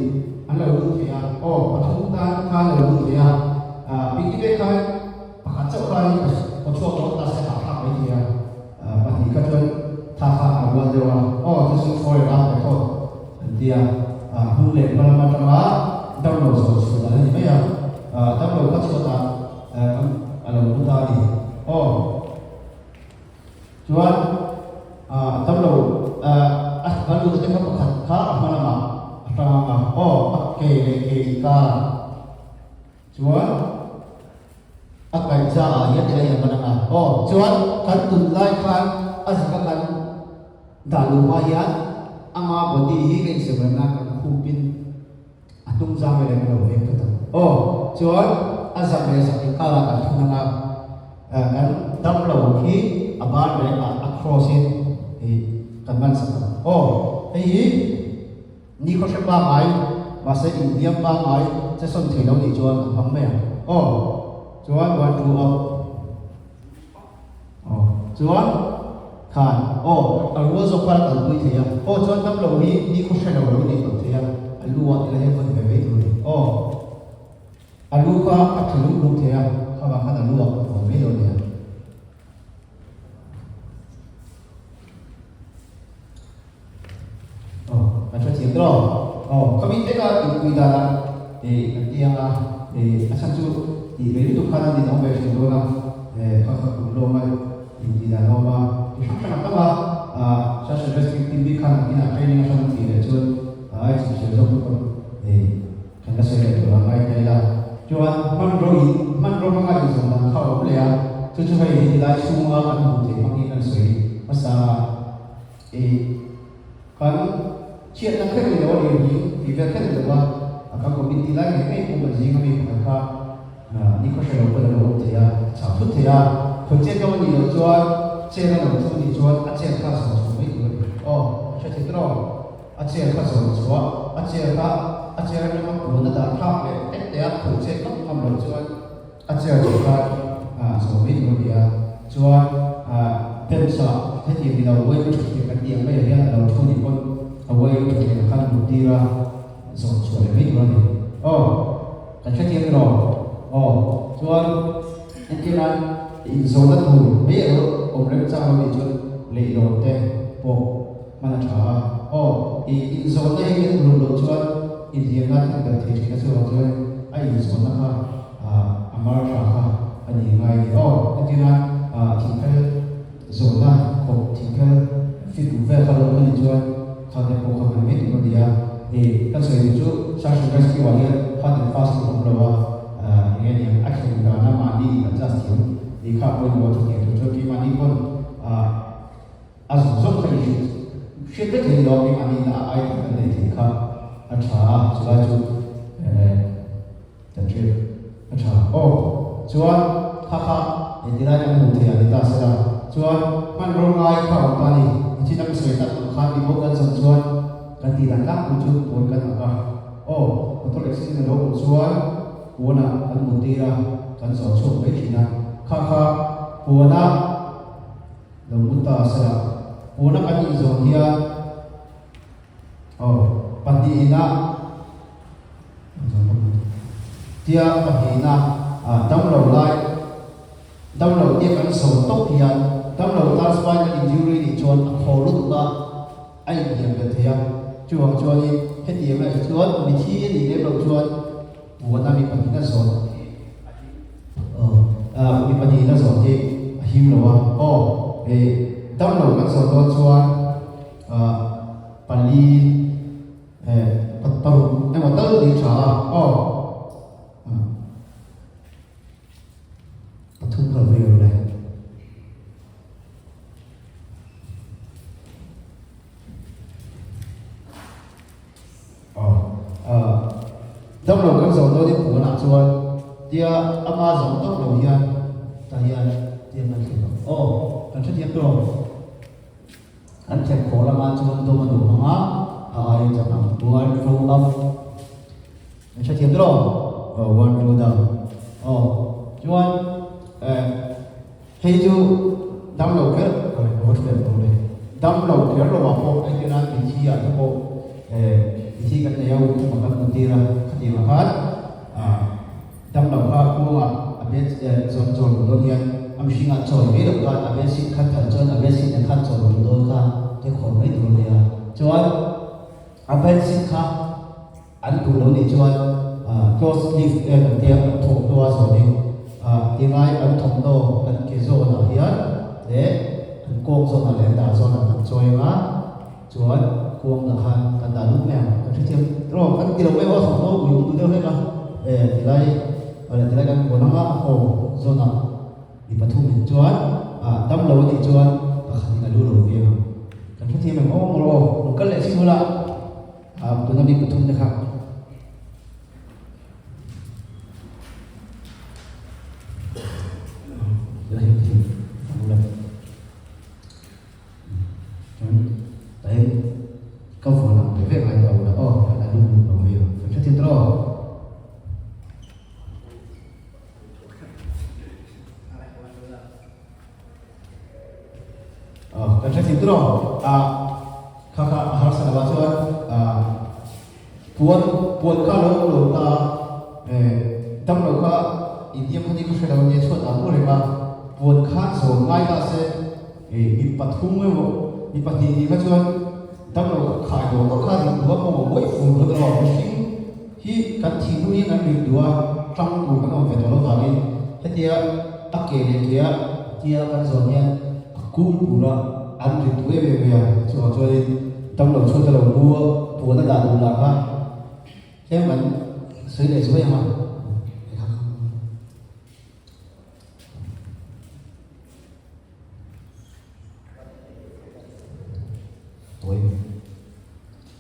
[SPEAKER 3] an lo lut thei a. Aw, pathum tan kha lo lut thei a. Piki vek khan pakhat chauh khan aw chhuak dawn ta se hahthlak mai thei a. Pahnih kha chuan tha kha a rual deuh a, aw chu chu khawi ram ve tawh an ti a, hnung leh hma lam atanga damlo zawn chhuah dan a ni mai a, damlo kha chhuatah a lo mu ta a ni. Aw chuan damlo a lut te kha pakhat kha a hma lamah a hrang ang a, aw a ke leh ke inkar chuan. A kaihza ah hian ila hian man anga aw. Chuan kan tunlai khan a zaka kan dah luh hma hian ama body hi ka insiam nan kan khup in a hnung zang vel kan lo veng phawt ang aw. Chuan a zak leh zak inkar ah kan thun anga kan damlo hi a ban reng ah a cross in ih kan man sak ang aw. Hei hi. Ni khaw hre pangngai, mahse inhniam pangngai che sawn thei lo nih chuan kan hmang mai ang. Aw, chuan one two up. Aw, chuan khan aw, a rual zawk khan a kalpui thei a. Aw, chuan damlo hi ni khaw hre lo lo nih tawh thei a, a lu ah tila hian vawn ve mai tur a ni. Aw, a lu kha a tha luk luk thei a, kha vang khan a lu ah kan vawn mai lo a nia. Aw, kan hrethiam tawh lo. Aw, ka mit veka inpui dana eh kan ti anga eh a chhan chu tih ve lutuk khan an inawm ve thin dawn a, eh kha kha kum lawm a intih dan a awm a, ti hrang hrang a tam a, ah Search and Rescue team bik khan an inah training a hrang tih leh chuan ai chhunchhiar zawk lutuk eh kan la sawi leh tur a ngai ta ila. Chuan hmanraw in hmanraw hmanga inzawm dan kha a awm leh a, chu chu hei hi tilai chhunga kan hmuh theih hmangin kan sawi hmasa a. I kan chhiatna kher ni lo a lir hi tih vel kher ni lo a, a kan committee lai ngei ngei pawh kan zinga mi pakhat kha ni khaw hre lo pawn a lo awm thei a, a chau thut thei a, khawi chet deuh a nih loh chuan chair a lo thu nih chuan a chair kha zawn chhuah mai tur a ni. Aw, a hre thei tawh lo, a chair kha zawn chhuah, a chair kha a chair atanga puan a dah thlak leh tek teh a, khawi chet ngam ngam loh chuan A chair chu kha zawh mai tur a ni a, chuan bench ah hetiang ni lo uai tha thiam kan tih ang maiah hian a lo thu nih pawn a uai tha thiam ang khan mut tir a, zawh chhuah leh mai tur a ni. Aw, kan hrethiam ni lo. Aw, chuan entir nan inzawhna tur mai a lo awm reng chang lo nih chuan leihlawn te pawh hman a tha a. Aw, i inzawhna hi kan uluk loh chuan inhliamna a thlen belh thei thin a, chuvang chuan a inzawhna kha a mar tha kha a ni ngai a ni. Aw, entirna thingphel zawhna khawp thingphel fit duh vel kha lo awm a nih chuan kha te pawh kha hman mai tur a ni a. Ih, kan sawi duh chu Search and Rescue ah hian hard and fast tur a awm lo a, eng nge niang a thleng dana mahni in adjust thiam tih kha a pawimawh a chutiang tur chuan keimahni pawn a zawng zawng kha i hriat vek thei ni lo a, keimahni in a ai tak kan nei thei kha a tha a, chulai chu Kan hriat a tha aw. Chuan kha kha engtilai kan hmuh theih ah ni ta sela. Chuan hmanraw ngai kha awm ta ni. Nichin a ka sawi tak ang khan mi bo kan zawm chuan kan tih dan tlangpui chu puan kan ak a. Aw, motor accident a lo awm chuan puan ah kan mut tir a, kan zawm chhuak mai thin a. Kha kha puan a lo mut ta sela. Puan a kan inzawm hian Aw, pahnihina tia pahnihna damlo lai damlo tia kan sawn tawp hian damlo tan spinal injury nih chuan a khaw lutuk a, a inhliam belh thei a. Chuvang chuanin hetiang aih chuan mithi a nih lem loh chuan puana mi pahnihna zawn aw mi pahnihna zawn hi a him lo a. Aw, damlo kan sawn dawn chuan pali eh paruk emaw tal ni tha a aw pathum kal ve lo le. Damlo kan zawh dawnin puanah chuan tia ama zawh tawp lo hian tah hian tiang kan thlen ang. Aw, kan hrethiam tawh lo. Kan thlen khawh lamah chuan dawm a duh ang a, a aiin chak ang. One row up. Kan hrethiam tawh lo. Aw, one row down. Aw, chuan eh hei chu damlo kher damlo kher lo ah pawh engtin a mitthi ah te pawh eh mitthi kan nei a khumah kan hmu tir a khatiang ah khan ah damlo kha kuangah a bed eh zawn chawl duh dawn hian a mihring ah chawi mai loh khan a bed sheet kha thalh chuan a bed sheet nen khan chawl duh dawn kha te khawn mai tur a nia chuan a bed sheet kha An duh lo nih chuan close lift e kan tia an thawmhnaw a zawnin tingai an thawmhnaw an ke zawnah hian leh an kawng zawnah leh an dah zawnah kan chawi ang a, chuan kuang dah khan kan dah lut mai ang. Kan hrethiam rawh kan ti lo mai aw thawmhnaw ui awm duh deuh hlek a, e tilai leh tilai kan kuan ang a, a kawng zawnah mi pathumin chuan dam lo a nih chuan pakhatin a lu lo viau ang. Kan hrethiam em aw maw aw, lo kal leh chhin ula. Tuna mi pathum te kha. Ka vuan ang ve ve ngai tawh lo aw kan la lum lum lo ve ang kan hrethiam tawh lo. Kan hrethiam tawh lo. Kha kha a harsa lo ah chuan puan puan kha lo awm lo ta dam lo kha inhniam kha ni ka hre lo nia chhuat ah mu reng a puan kha zawn ngai ta se mi pathum emaw mi pahnih nih kha chuan dam lo kha khai dawr dawr kha rin duh a maw mawih fur dawn emaw mihring hi kan thih hnu hian kan rin duh a tang tur kan awm ve tawh lo vangin hetia a ke leh ke a tia kan zawn hian A kung tura an rit duh em em mai a, chuvang chuanin damlo chhuat a lo mu a, puan a dah duh lah kha tlem an sawi leh zuai ang a. Tawi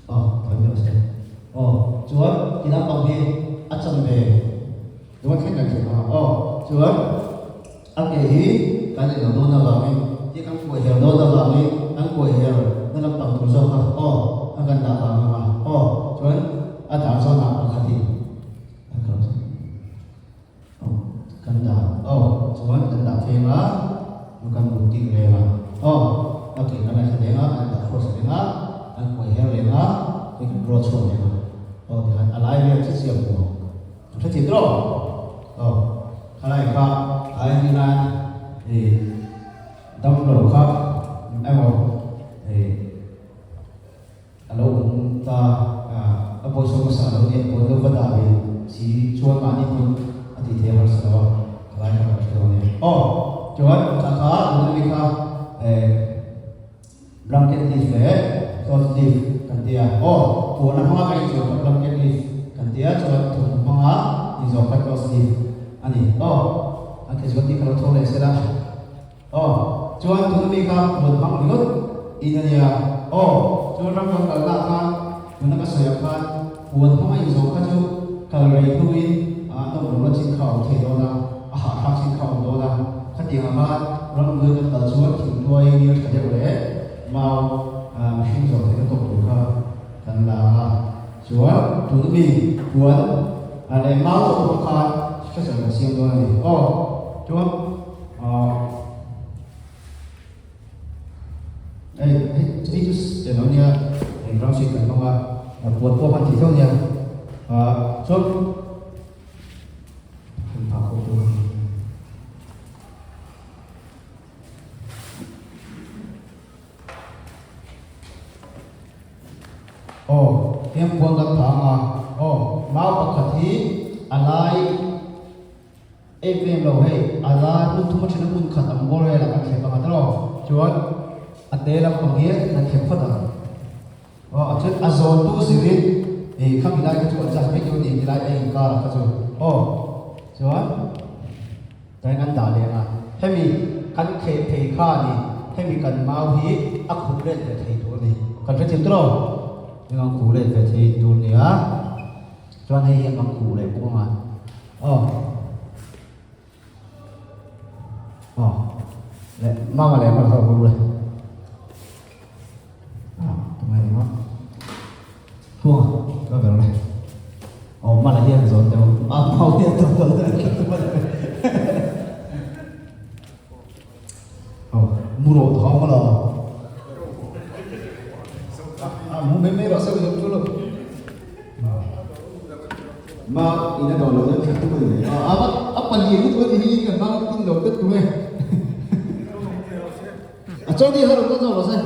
[SPEAKER 3] aw tawi deuh se aw chuan ti lampang hi a chanve Chuan thleng kan thleng ang aw. Chuan a ke hi kan eng lo dawn avangin ti kan kuai her dawn avangin kan kuai her na lampang tur zawk kha aw a kan dah vang ang a aw. Chuan a dar zawnah pakhatin a kal aw kan dah aw chuan kan dah pheng a kan mut tir reng a aw a ke kan la thla reng a kan dah cross reng a kan kuai her reng a kan draw chhuak reng a aw tikhan a lai vel chu chiang hmu ang. Ka hre thei tawh aw khalai kha ai ni nan i damlo kha emaw i alo awm ta a pawisa hmasa lo nia pawn lo va dah ve si chuan mahni pawn a tih theih a harsa lo a khalai kha kan hre lo ania aw chuan kha kha tuna mi kha Blanket leaf leh cloth leaf kan ti a, aw puan a hmanga kan inchawih kha blanket leaf kan ti a, chuan thawmhnaw hmanga inzawh kha cloth leaf a ni. Aw an khezual tih ka lo tho leh sela. Aw chuan tuna mi kha puan hmang ringawt in a nia. Aw chuan ram kan kalna ah khan tuna ka sawi ah khan puan hmanga inzawh kha chu kal rei hnuin a nawm lohna chin kha a awm thei dawn a, a hahthlak chin kha a awm dawn a. Khatiang ah khan ramnuai kan kal chuan thingtuai ngil tha deuh leh mau mihring zawh theihna tawk tur kha kan la a, chuan tuna mi puan leh mau tawk hmang khan stretcher kan siam dawn a ni. Aw chuan hei hei hei chu eng nia eng round sheet kan hmang a puan pawh hman thei tho nia chuan Kan phah khawp dawn a ni. Aw, heng puan kan phah ang a. Aw, mau pakhat hi a lai em em lo hei, a lai hmun thum a then a hmun khat ang bawr velah kan thlep ang a tiraw? Chuan a te lampang hi kan thlep phawt ang. Aw a chuan a zawn tu zirin ih khami lai kha chu adjust mai tur a ni tilai a inkar a kha chu aw chuan tain an dah leh ang a hemi kan kheh phei kha a ni hemi kan mau hi a khuh let ve thei tur a ni kan hrethiam tawh lo eng ang khuh let ve thei tur a ni a. Chuan hei hian kan khuh leh bawk anga aw aw leh mama leh mala ho le ah tunge ni maw huang ka ber le aw mala hian zawn deuh a mau hian zawn deuh Aw, mu rawh thawng maw lo? A mu mai mai rawh se ujawm chu lo. Ma ina dawn lo deuh khat tu ni. A a a pali lu tu ni hi kan mang tin lo tet tu e. A chaw ni har ko chaw lo se.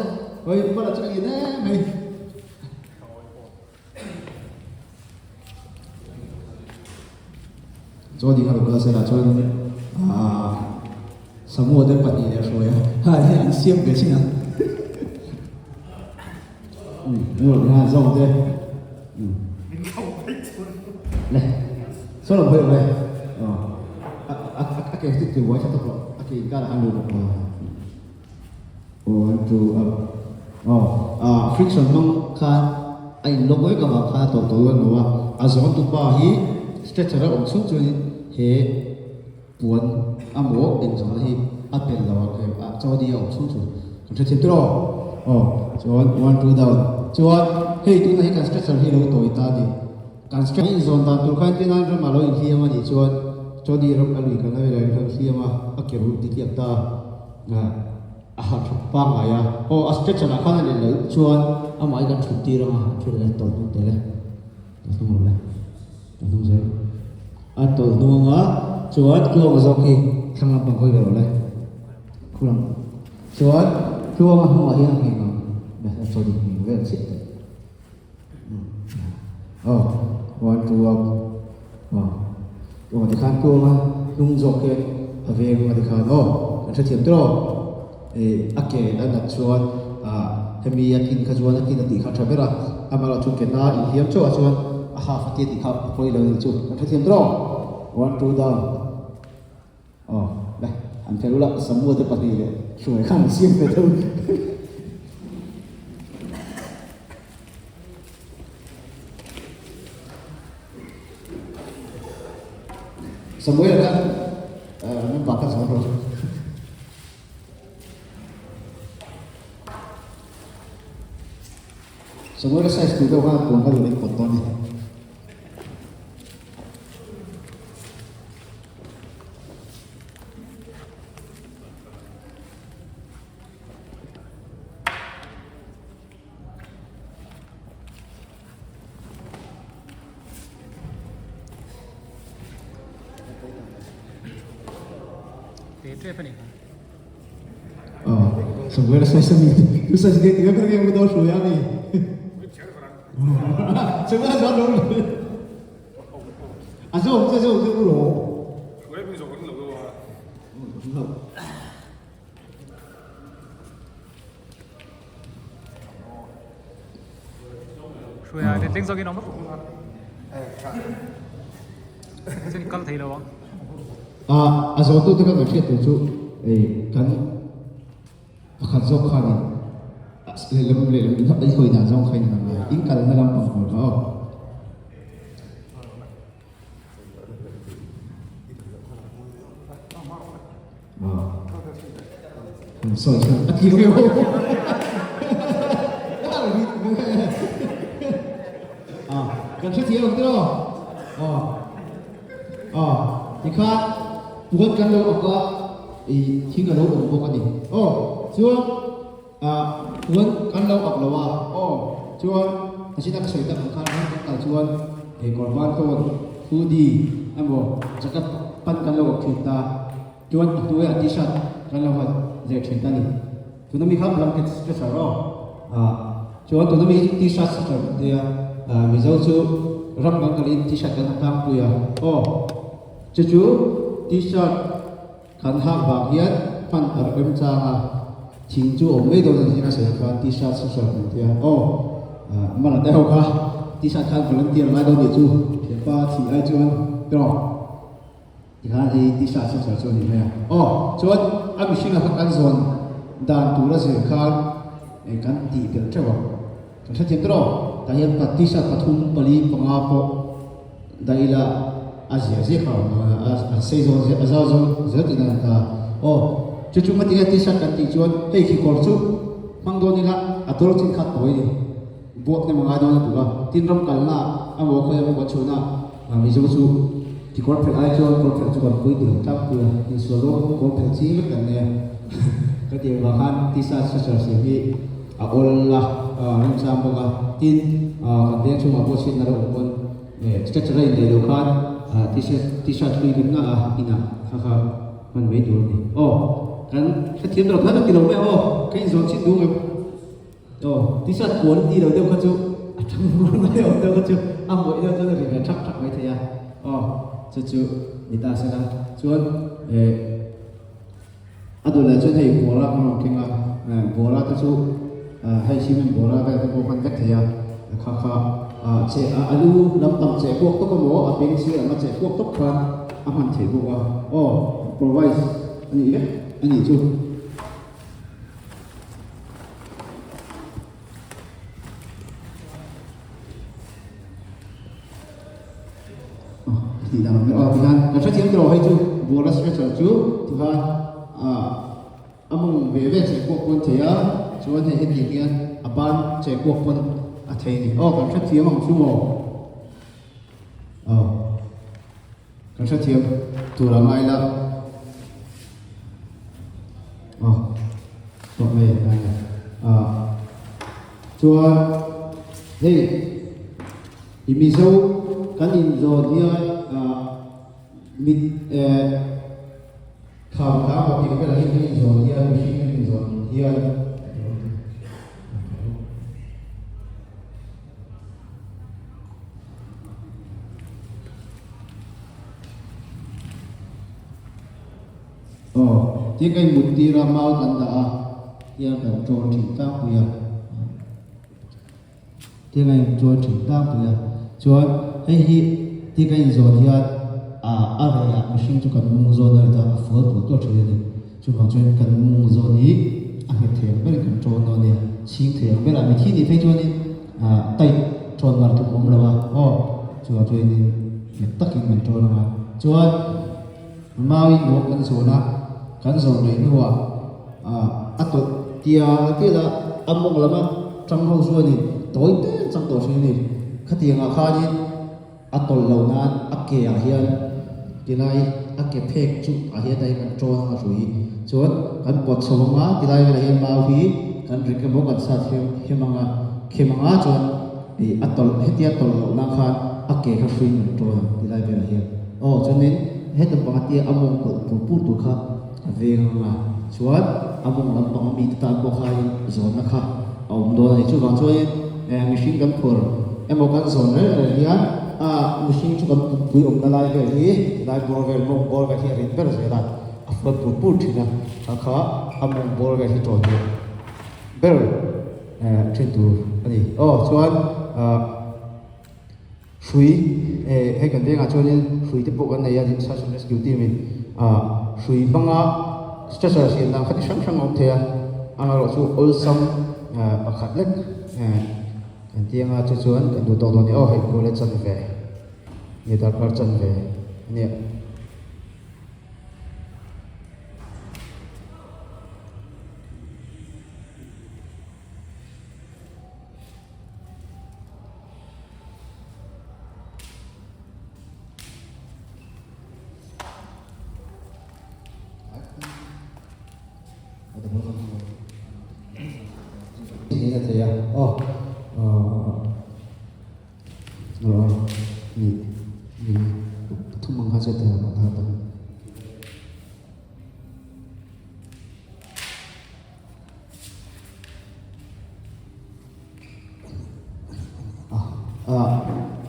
[SPEAKER 3] Oi pa la chu ni ne mai. Chaw ding a rawn kal sela chuan aaa Samuel te pahnih leh hruai a ha hi an siam ve chin a um an rawn nghal zawk te um le saw lo hawi awm e aw a a a ke chu ti buai tha tawk lo a ke inkarah a lut bawk a. One two up aw ah friction hmang khan a in lawk vek avang khan a tawh tawh dawn lo a, a zawn tu pa hi stretcher a awm chhung chuan he puan a maw in zawn hi a pel lo ang em ah chaw ni a awm chhung chu kan hrethiam tawh aw aw chuan one two down chuan hei tunah hi kan stretcher hi lo tawi ta a ni kan stretcher in zawn dan tur khan tin a ram ah lo inhliam a nih chuan chaw ni ram a lui kan la vel hliam a a ke ruh titliak ta. A ha thut pangngai a, aw a stretcher ah khan a len loh chuan amah hi kan thut tir ang a, thil a tawlh hnung tel e, tawlh hnung lo le, tawlh hnung zel, a tawlh hnung ang a, chuan tluanga zawk hi thlang lampang hawi ve lo le, khulam chuan tluanga hnungah hian a ngheng ang, a chaw dik ngheng vel chiah tawh. Aw one two up aw aw tikhan kuanga hnung zawk hian a veng a tikhan aw kan hrethiam tawh aw eh a ke a nat chuan ah hemi a kin kha chuan a kin a tih kha a tha ber a amaherawh chu ke na inhliam chauh ah chuan a half a tia tih kha a pawi lo a ni chu kan hrethiam tawh aw one two down aw le an fel ula Samuel te pahnih leh hruai khan an siam ve deuh. Samuel kha number kha zawn rawh. Samuel size tur deuh khan puan kha duh in pawt dawn ni. Samuel sai sami tu sai sini tiga kali yang betul suya ni. Samuel sai dong. Azo, azo, azo, azo.
[SPEAKER 4] Hruaia letling zawkin awm chuan kal thei lo ang.
[SPEAKER 3] A a zawhtu te kha kan hriat tur chu ei kan pakhat zawk khanin lehlam lehlam in hawi dan zawng kha in ang a in kalna lampang tur kha aw. Sawi khan a tlir reuh. À, kan hre thiam ang tiraw? À, à, tikhan puan kan lo awk a, i thing a lo awm bawk a ni. Aw, chuan à puan kan lo awk lo a, aw, chuan a zin a ka sawi tak ang khan ram kan kal chuan hei kawr ban tawn hoodie emaw jacket pan kan lo awk thin ta. Chuan a hnuaiah t-shirt kan lo ha zir thin ta ni. Tuna mi kha blanket stretcher aw. Ah chuan tuna mi hi t-shirt stretcher kan tia. Ah Mizo chu ram kan kalin t-shirt kan ha tlangpui a. Aw chu chu t-shirt kan hak vang hian hman a rem chang a. Thing chu awm mai dawn a ni a sawi khan t-shirt stretcher kan tia. Aw ah mana te ho kha t-shirt khan volunteer ngai dawn tih chu thianpa thih ai chuan tawh. Tikhan hei t-shirt stretcher chu a ni mai a. Aw, chuan a mihringa kha kan zawn dan tura zir khan eng kan tih belh teuh ang. Kan hrethiam tawh lo, tah hian t-shirt pathum pali panga pawh. Dah ila a zia zia kha a awm dawn a, a sei zawn zel a zau zawn zel tihna a ni ta. Aw, chu chu ngatinge t-shirt kan tih chuan hei kikawr chu hmang dawn ila a dawr chin kha tawi a ni. Buak hnem a ngai dawn lutuk a, tin ram kalna a maw khawi emaw kan chhuahna Mizo chu kikawr phelh ai chuan kawr phelh chu kan pui duh tlangpui a, insual dawn pawh kawr phelh ching vek kan nei a. Ka tih avang khan t-shirt stretcher siam hi a awl a, remchang bawk a, tin kan veng chhungah pawh chhiatna lo awm pawn Stretcher a indaih loh khan t-shirt hlui kan ngah a, inah kha kha hman mai tur a ni. Aw, kan hrethiam lo khan a ti lo mai aw, ka inzawn chhin duh ngem. Aw, t-shirt quality lo deuh kha chu a tang hmur mai awm deuh kha chu a mawih deuh chuan a ri ve thak thak mai thei a. Aw, chu chu ni ta se la chuan eh a duh leh chuan hei bawra kan rawn keng a, bawra te chu hei cement bawra vel te pawh hman vek thei a, kha kha che a lu lampang cheh kuak tawp emaw a beng sir anga cheh kuak tawp khan a hman theih bawk a, aw improvise a nih vek a nih chu. Tih dan ang aw tikhan kan hrethiam tawh hei chu bawla stretcher chu tikhan ah a mawng ve ve cheh kuak pawn thei a chuan hei hetiang hian a ban cheh kuak pawn a thei a ni aw kan hrethiam ang chu maw aw kan hrethiam tur a ngai la aw tawp mai ah chuan hei. I Mizo kan inzawn hian mit kham kha maw tih velah hian kan inzawn hian mihring kan inzawn hian aw tia kan inmut tir a mau kan dah a tiang kan ṭawn ṭhin tlangpui a. Tia ka inchuan thin tlangpui a, chuan hei hi tia ka inzawn hian ah a rei ah mihring chu kan mung zawn a ri ta a fual tual tual thin a ni. Chuvang chuan kan mung zawn hi a nghet thei ang berin kan tawn dawn a nia, chhing thei ang berah mithi nih phei chuanin ah tight tawn mar tluk awm lo a aw, chuvang chuanin nghet takin kan tawn ang a, chuan mauin ruak kan zawn a, kan zawn rei hnuah ah a tawlh tial tial a, a mawng lama tang ho chuanin tawi te chang tawh thin a ni. Khatiangah khanin a tawlh loh nan a ke ah hian tilai a ke phek chu ah hian a kan tawn ang a hrui chuan kan pawt chho ang a tilai velah hian mau hi kan rik emaw kan sat hem ang a khem ang a chuan ih a tawlh hetia tawlh loh nan khan a ke kha hruiin kan tawn ang tilai velah hian aw chuanin heta panga tia a mawng tawlh pur pur tur kha A veng anga chuan a mawng lampang ami te tan pawh khain zawnna kha a awm dawn a ni. Chuvang chuanin mihring kan phur emaw kan zawn reng reng hian a mihring chu kan pui awmna lai vel hi tilai bawr vel mawng bawr vel hi a rin ber zel a, a fuat pur pur thin a, kha kha a mawng bawr vel hi tawn duh ber thin tur a ni. Aw chuan ah. Hrui, eh hei kan vengah chuanin hrui te pawh kan nei a, tin search and rescue team in ah hrui hmanga stretcher siam dan kha ti hrang hrang a awm thei a, amaherawhchu awlsam ah pakhat lek eh kan ti anga chu chuan kan duh tawk dawn a ni aw hei kawle chanve nge darkar chanve a nia. Niin a thei a aw aw ni ni pathum ang kha chu a thei ang a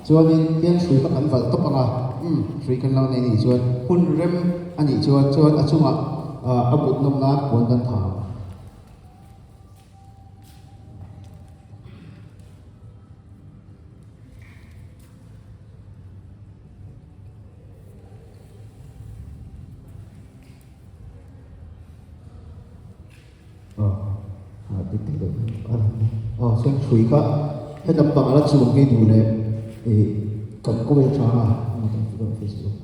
[SPEAKER 3] Chuanin hian hrui kha kan valh tawp ang a, umm hrui kan lo nei anih chuan hun rem anih chuan chuan a chungah a but nawm nan puan kan phah ang. Aw chuan hrui kha helam pang ala chuang hi duh leh ih. Kan kawi tha a, Facebook.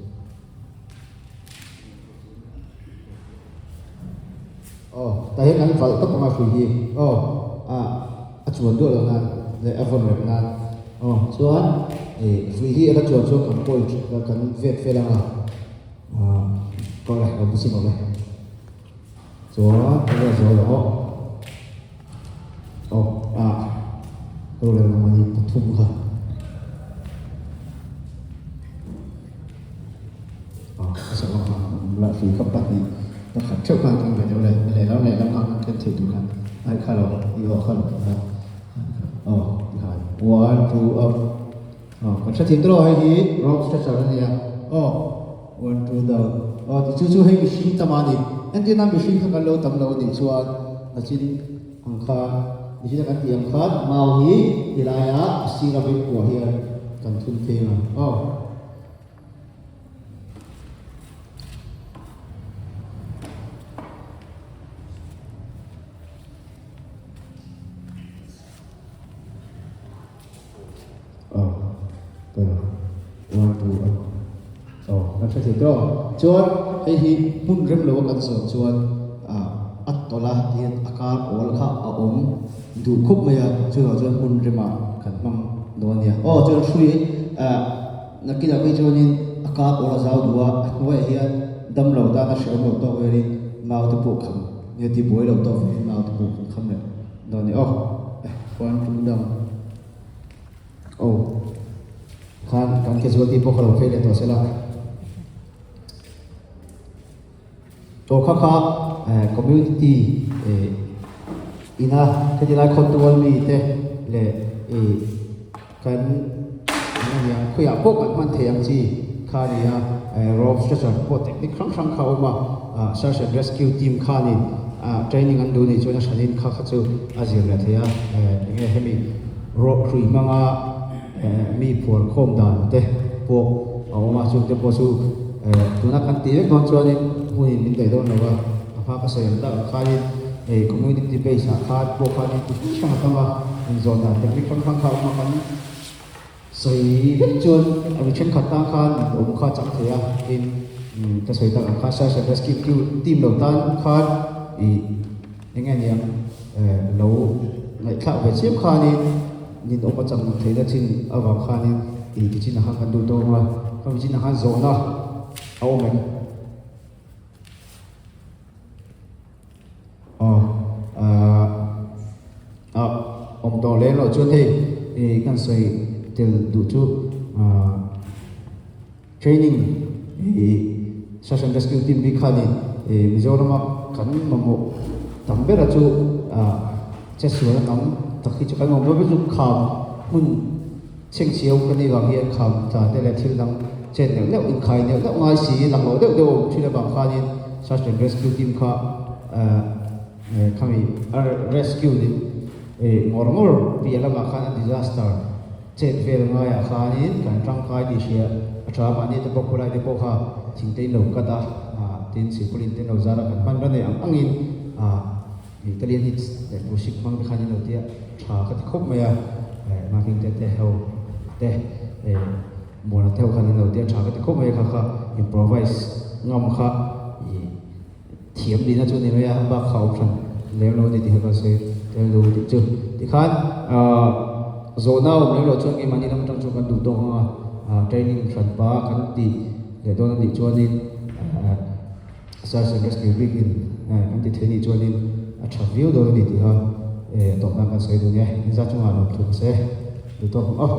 [SPEAKER 3] Aw, tah hian kan valh tawp ang a hrui hi. Aw, a a chuan duah loh nan leh a vawn reng nan. Aw, chuan ih hrui hi a la chuan chuan kan kawi kan vet fel ang a. Ah, kaw le, lo busin awm e. Chuan ka vel zo lo aw. Aw, ah, ka lo leh ang a ni pathum kha. A sak ang kha la hrui kha pahnih pakhat theuh khan kan ve deuh le lehlam lehlam khan kan ken theih tur khan ai kha lo i aw kha lo aw tikhan one two up aw kan hre thei tawh hei hi rope stretcher a nia aw one two down aw ti chu chu hei mihring tam a ni entir nan mihring kha kan lo tam lo a nih chuan nachin ang khan mihring kan tih ang khan mau hi tilaiah a sira vei kuah hian kan thun thei ang aw. Chuan hei hi hmun rem lo a kan zawh chuan a tawlh a tihian a kar awl kha a awm duh khawp mai a chuvang chuan hmun remah kan hmang dawn a nia. Aw chuan hrui Nakinah phei chuanin a kap awl a zau duh a, a hnuaiah hian damlo tana hrehawm lo tawk velin mau te pawh kham nge ti buai lo tawk velin mau te pawh kan kham leh dawn a ni. Aw eh one two down aw khan kan casualty pawh kha lo phei leh tawh sela. Aw kha kha community ina heti lai khawtual mi te leh ih kan eng a khawiah pawh kan hman thei ang chi kha a ni a rope stretcher pawh technique hrang hrang kha a awm a search and rescue team khanin training an duh nih chuan a hranin kha kha chu a zir leh thei a eng nge hemi rope hrui hmanga mi phuar khawm dan te pawh a awm a chungte pawh chu tuna kan tih vek dawn chuanin hmunin min daih dawn lo a a hma ka sawi ang tak ang khanin community base ah khan pawh khanin ti hrang hrang a tam a inzawn dan technique hrang hrang kha a awm a kan sawi vek chuan a mi thenkhat tan khan awm kha a chang thei a tin ka sawi tak ang khan search and rescue team lo tan khan ih Eng nge niang lo ngaihthlak ve chiam khanin nin awm a chang theihna chin avang khanin ih ti chin ah khan kan duh tawng a, khami chin ah khan zawhna a awm em? Aw ah ah awm tawh lem loh chuan hei ih kan sawi tel duh chu ah Training ih Search and Rescue team bik khanin ih Mizorama kan mamawh tam bera chu ah chetsual a tam tak hi chu kan mamawh ber chu kham hmun chhengchhiau ka nih vang hian kham tla te leh thil dang chet neuh neuh inkhai neuh neuh ngai si lang lo deuh deuh a awm thin avang khanin Search and Rescue team kha ah khami rescue nih ih ngawr ngawr piah lamah khan a disaster. Chet vel ngaiah khanin kan tangkai tih hria a tha mahni te pawh khawlai te pawh kha thing te in lo cut a, tin sipawlin te lo zar a kan hman reng ang angin Italian hits leh music hmang te khan in lo tia tha ka ti khawp mai a, Marking te te ho te Muana te ho khan in lo tia tha ka ti khawp mai a kha kha improvise ngam kha ih thiam nihna chu a ni mai a bak kha awm hran lem lo a ni tih kha ka sawi tel lo tih chu tikhan ahh zawhna awm lem loh chuan keimahni lam atang chuan kan duh tawk ang a ah training hran pa kan tih leh dawn a nih chuanin ah search and rescue bik in kan ti thei nih chuanin a tha viau dawn a ni tih kha eh tawp nan kan sawi dun e inzat chungah lawmthu ka sawi duh tawk ang aw.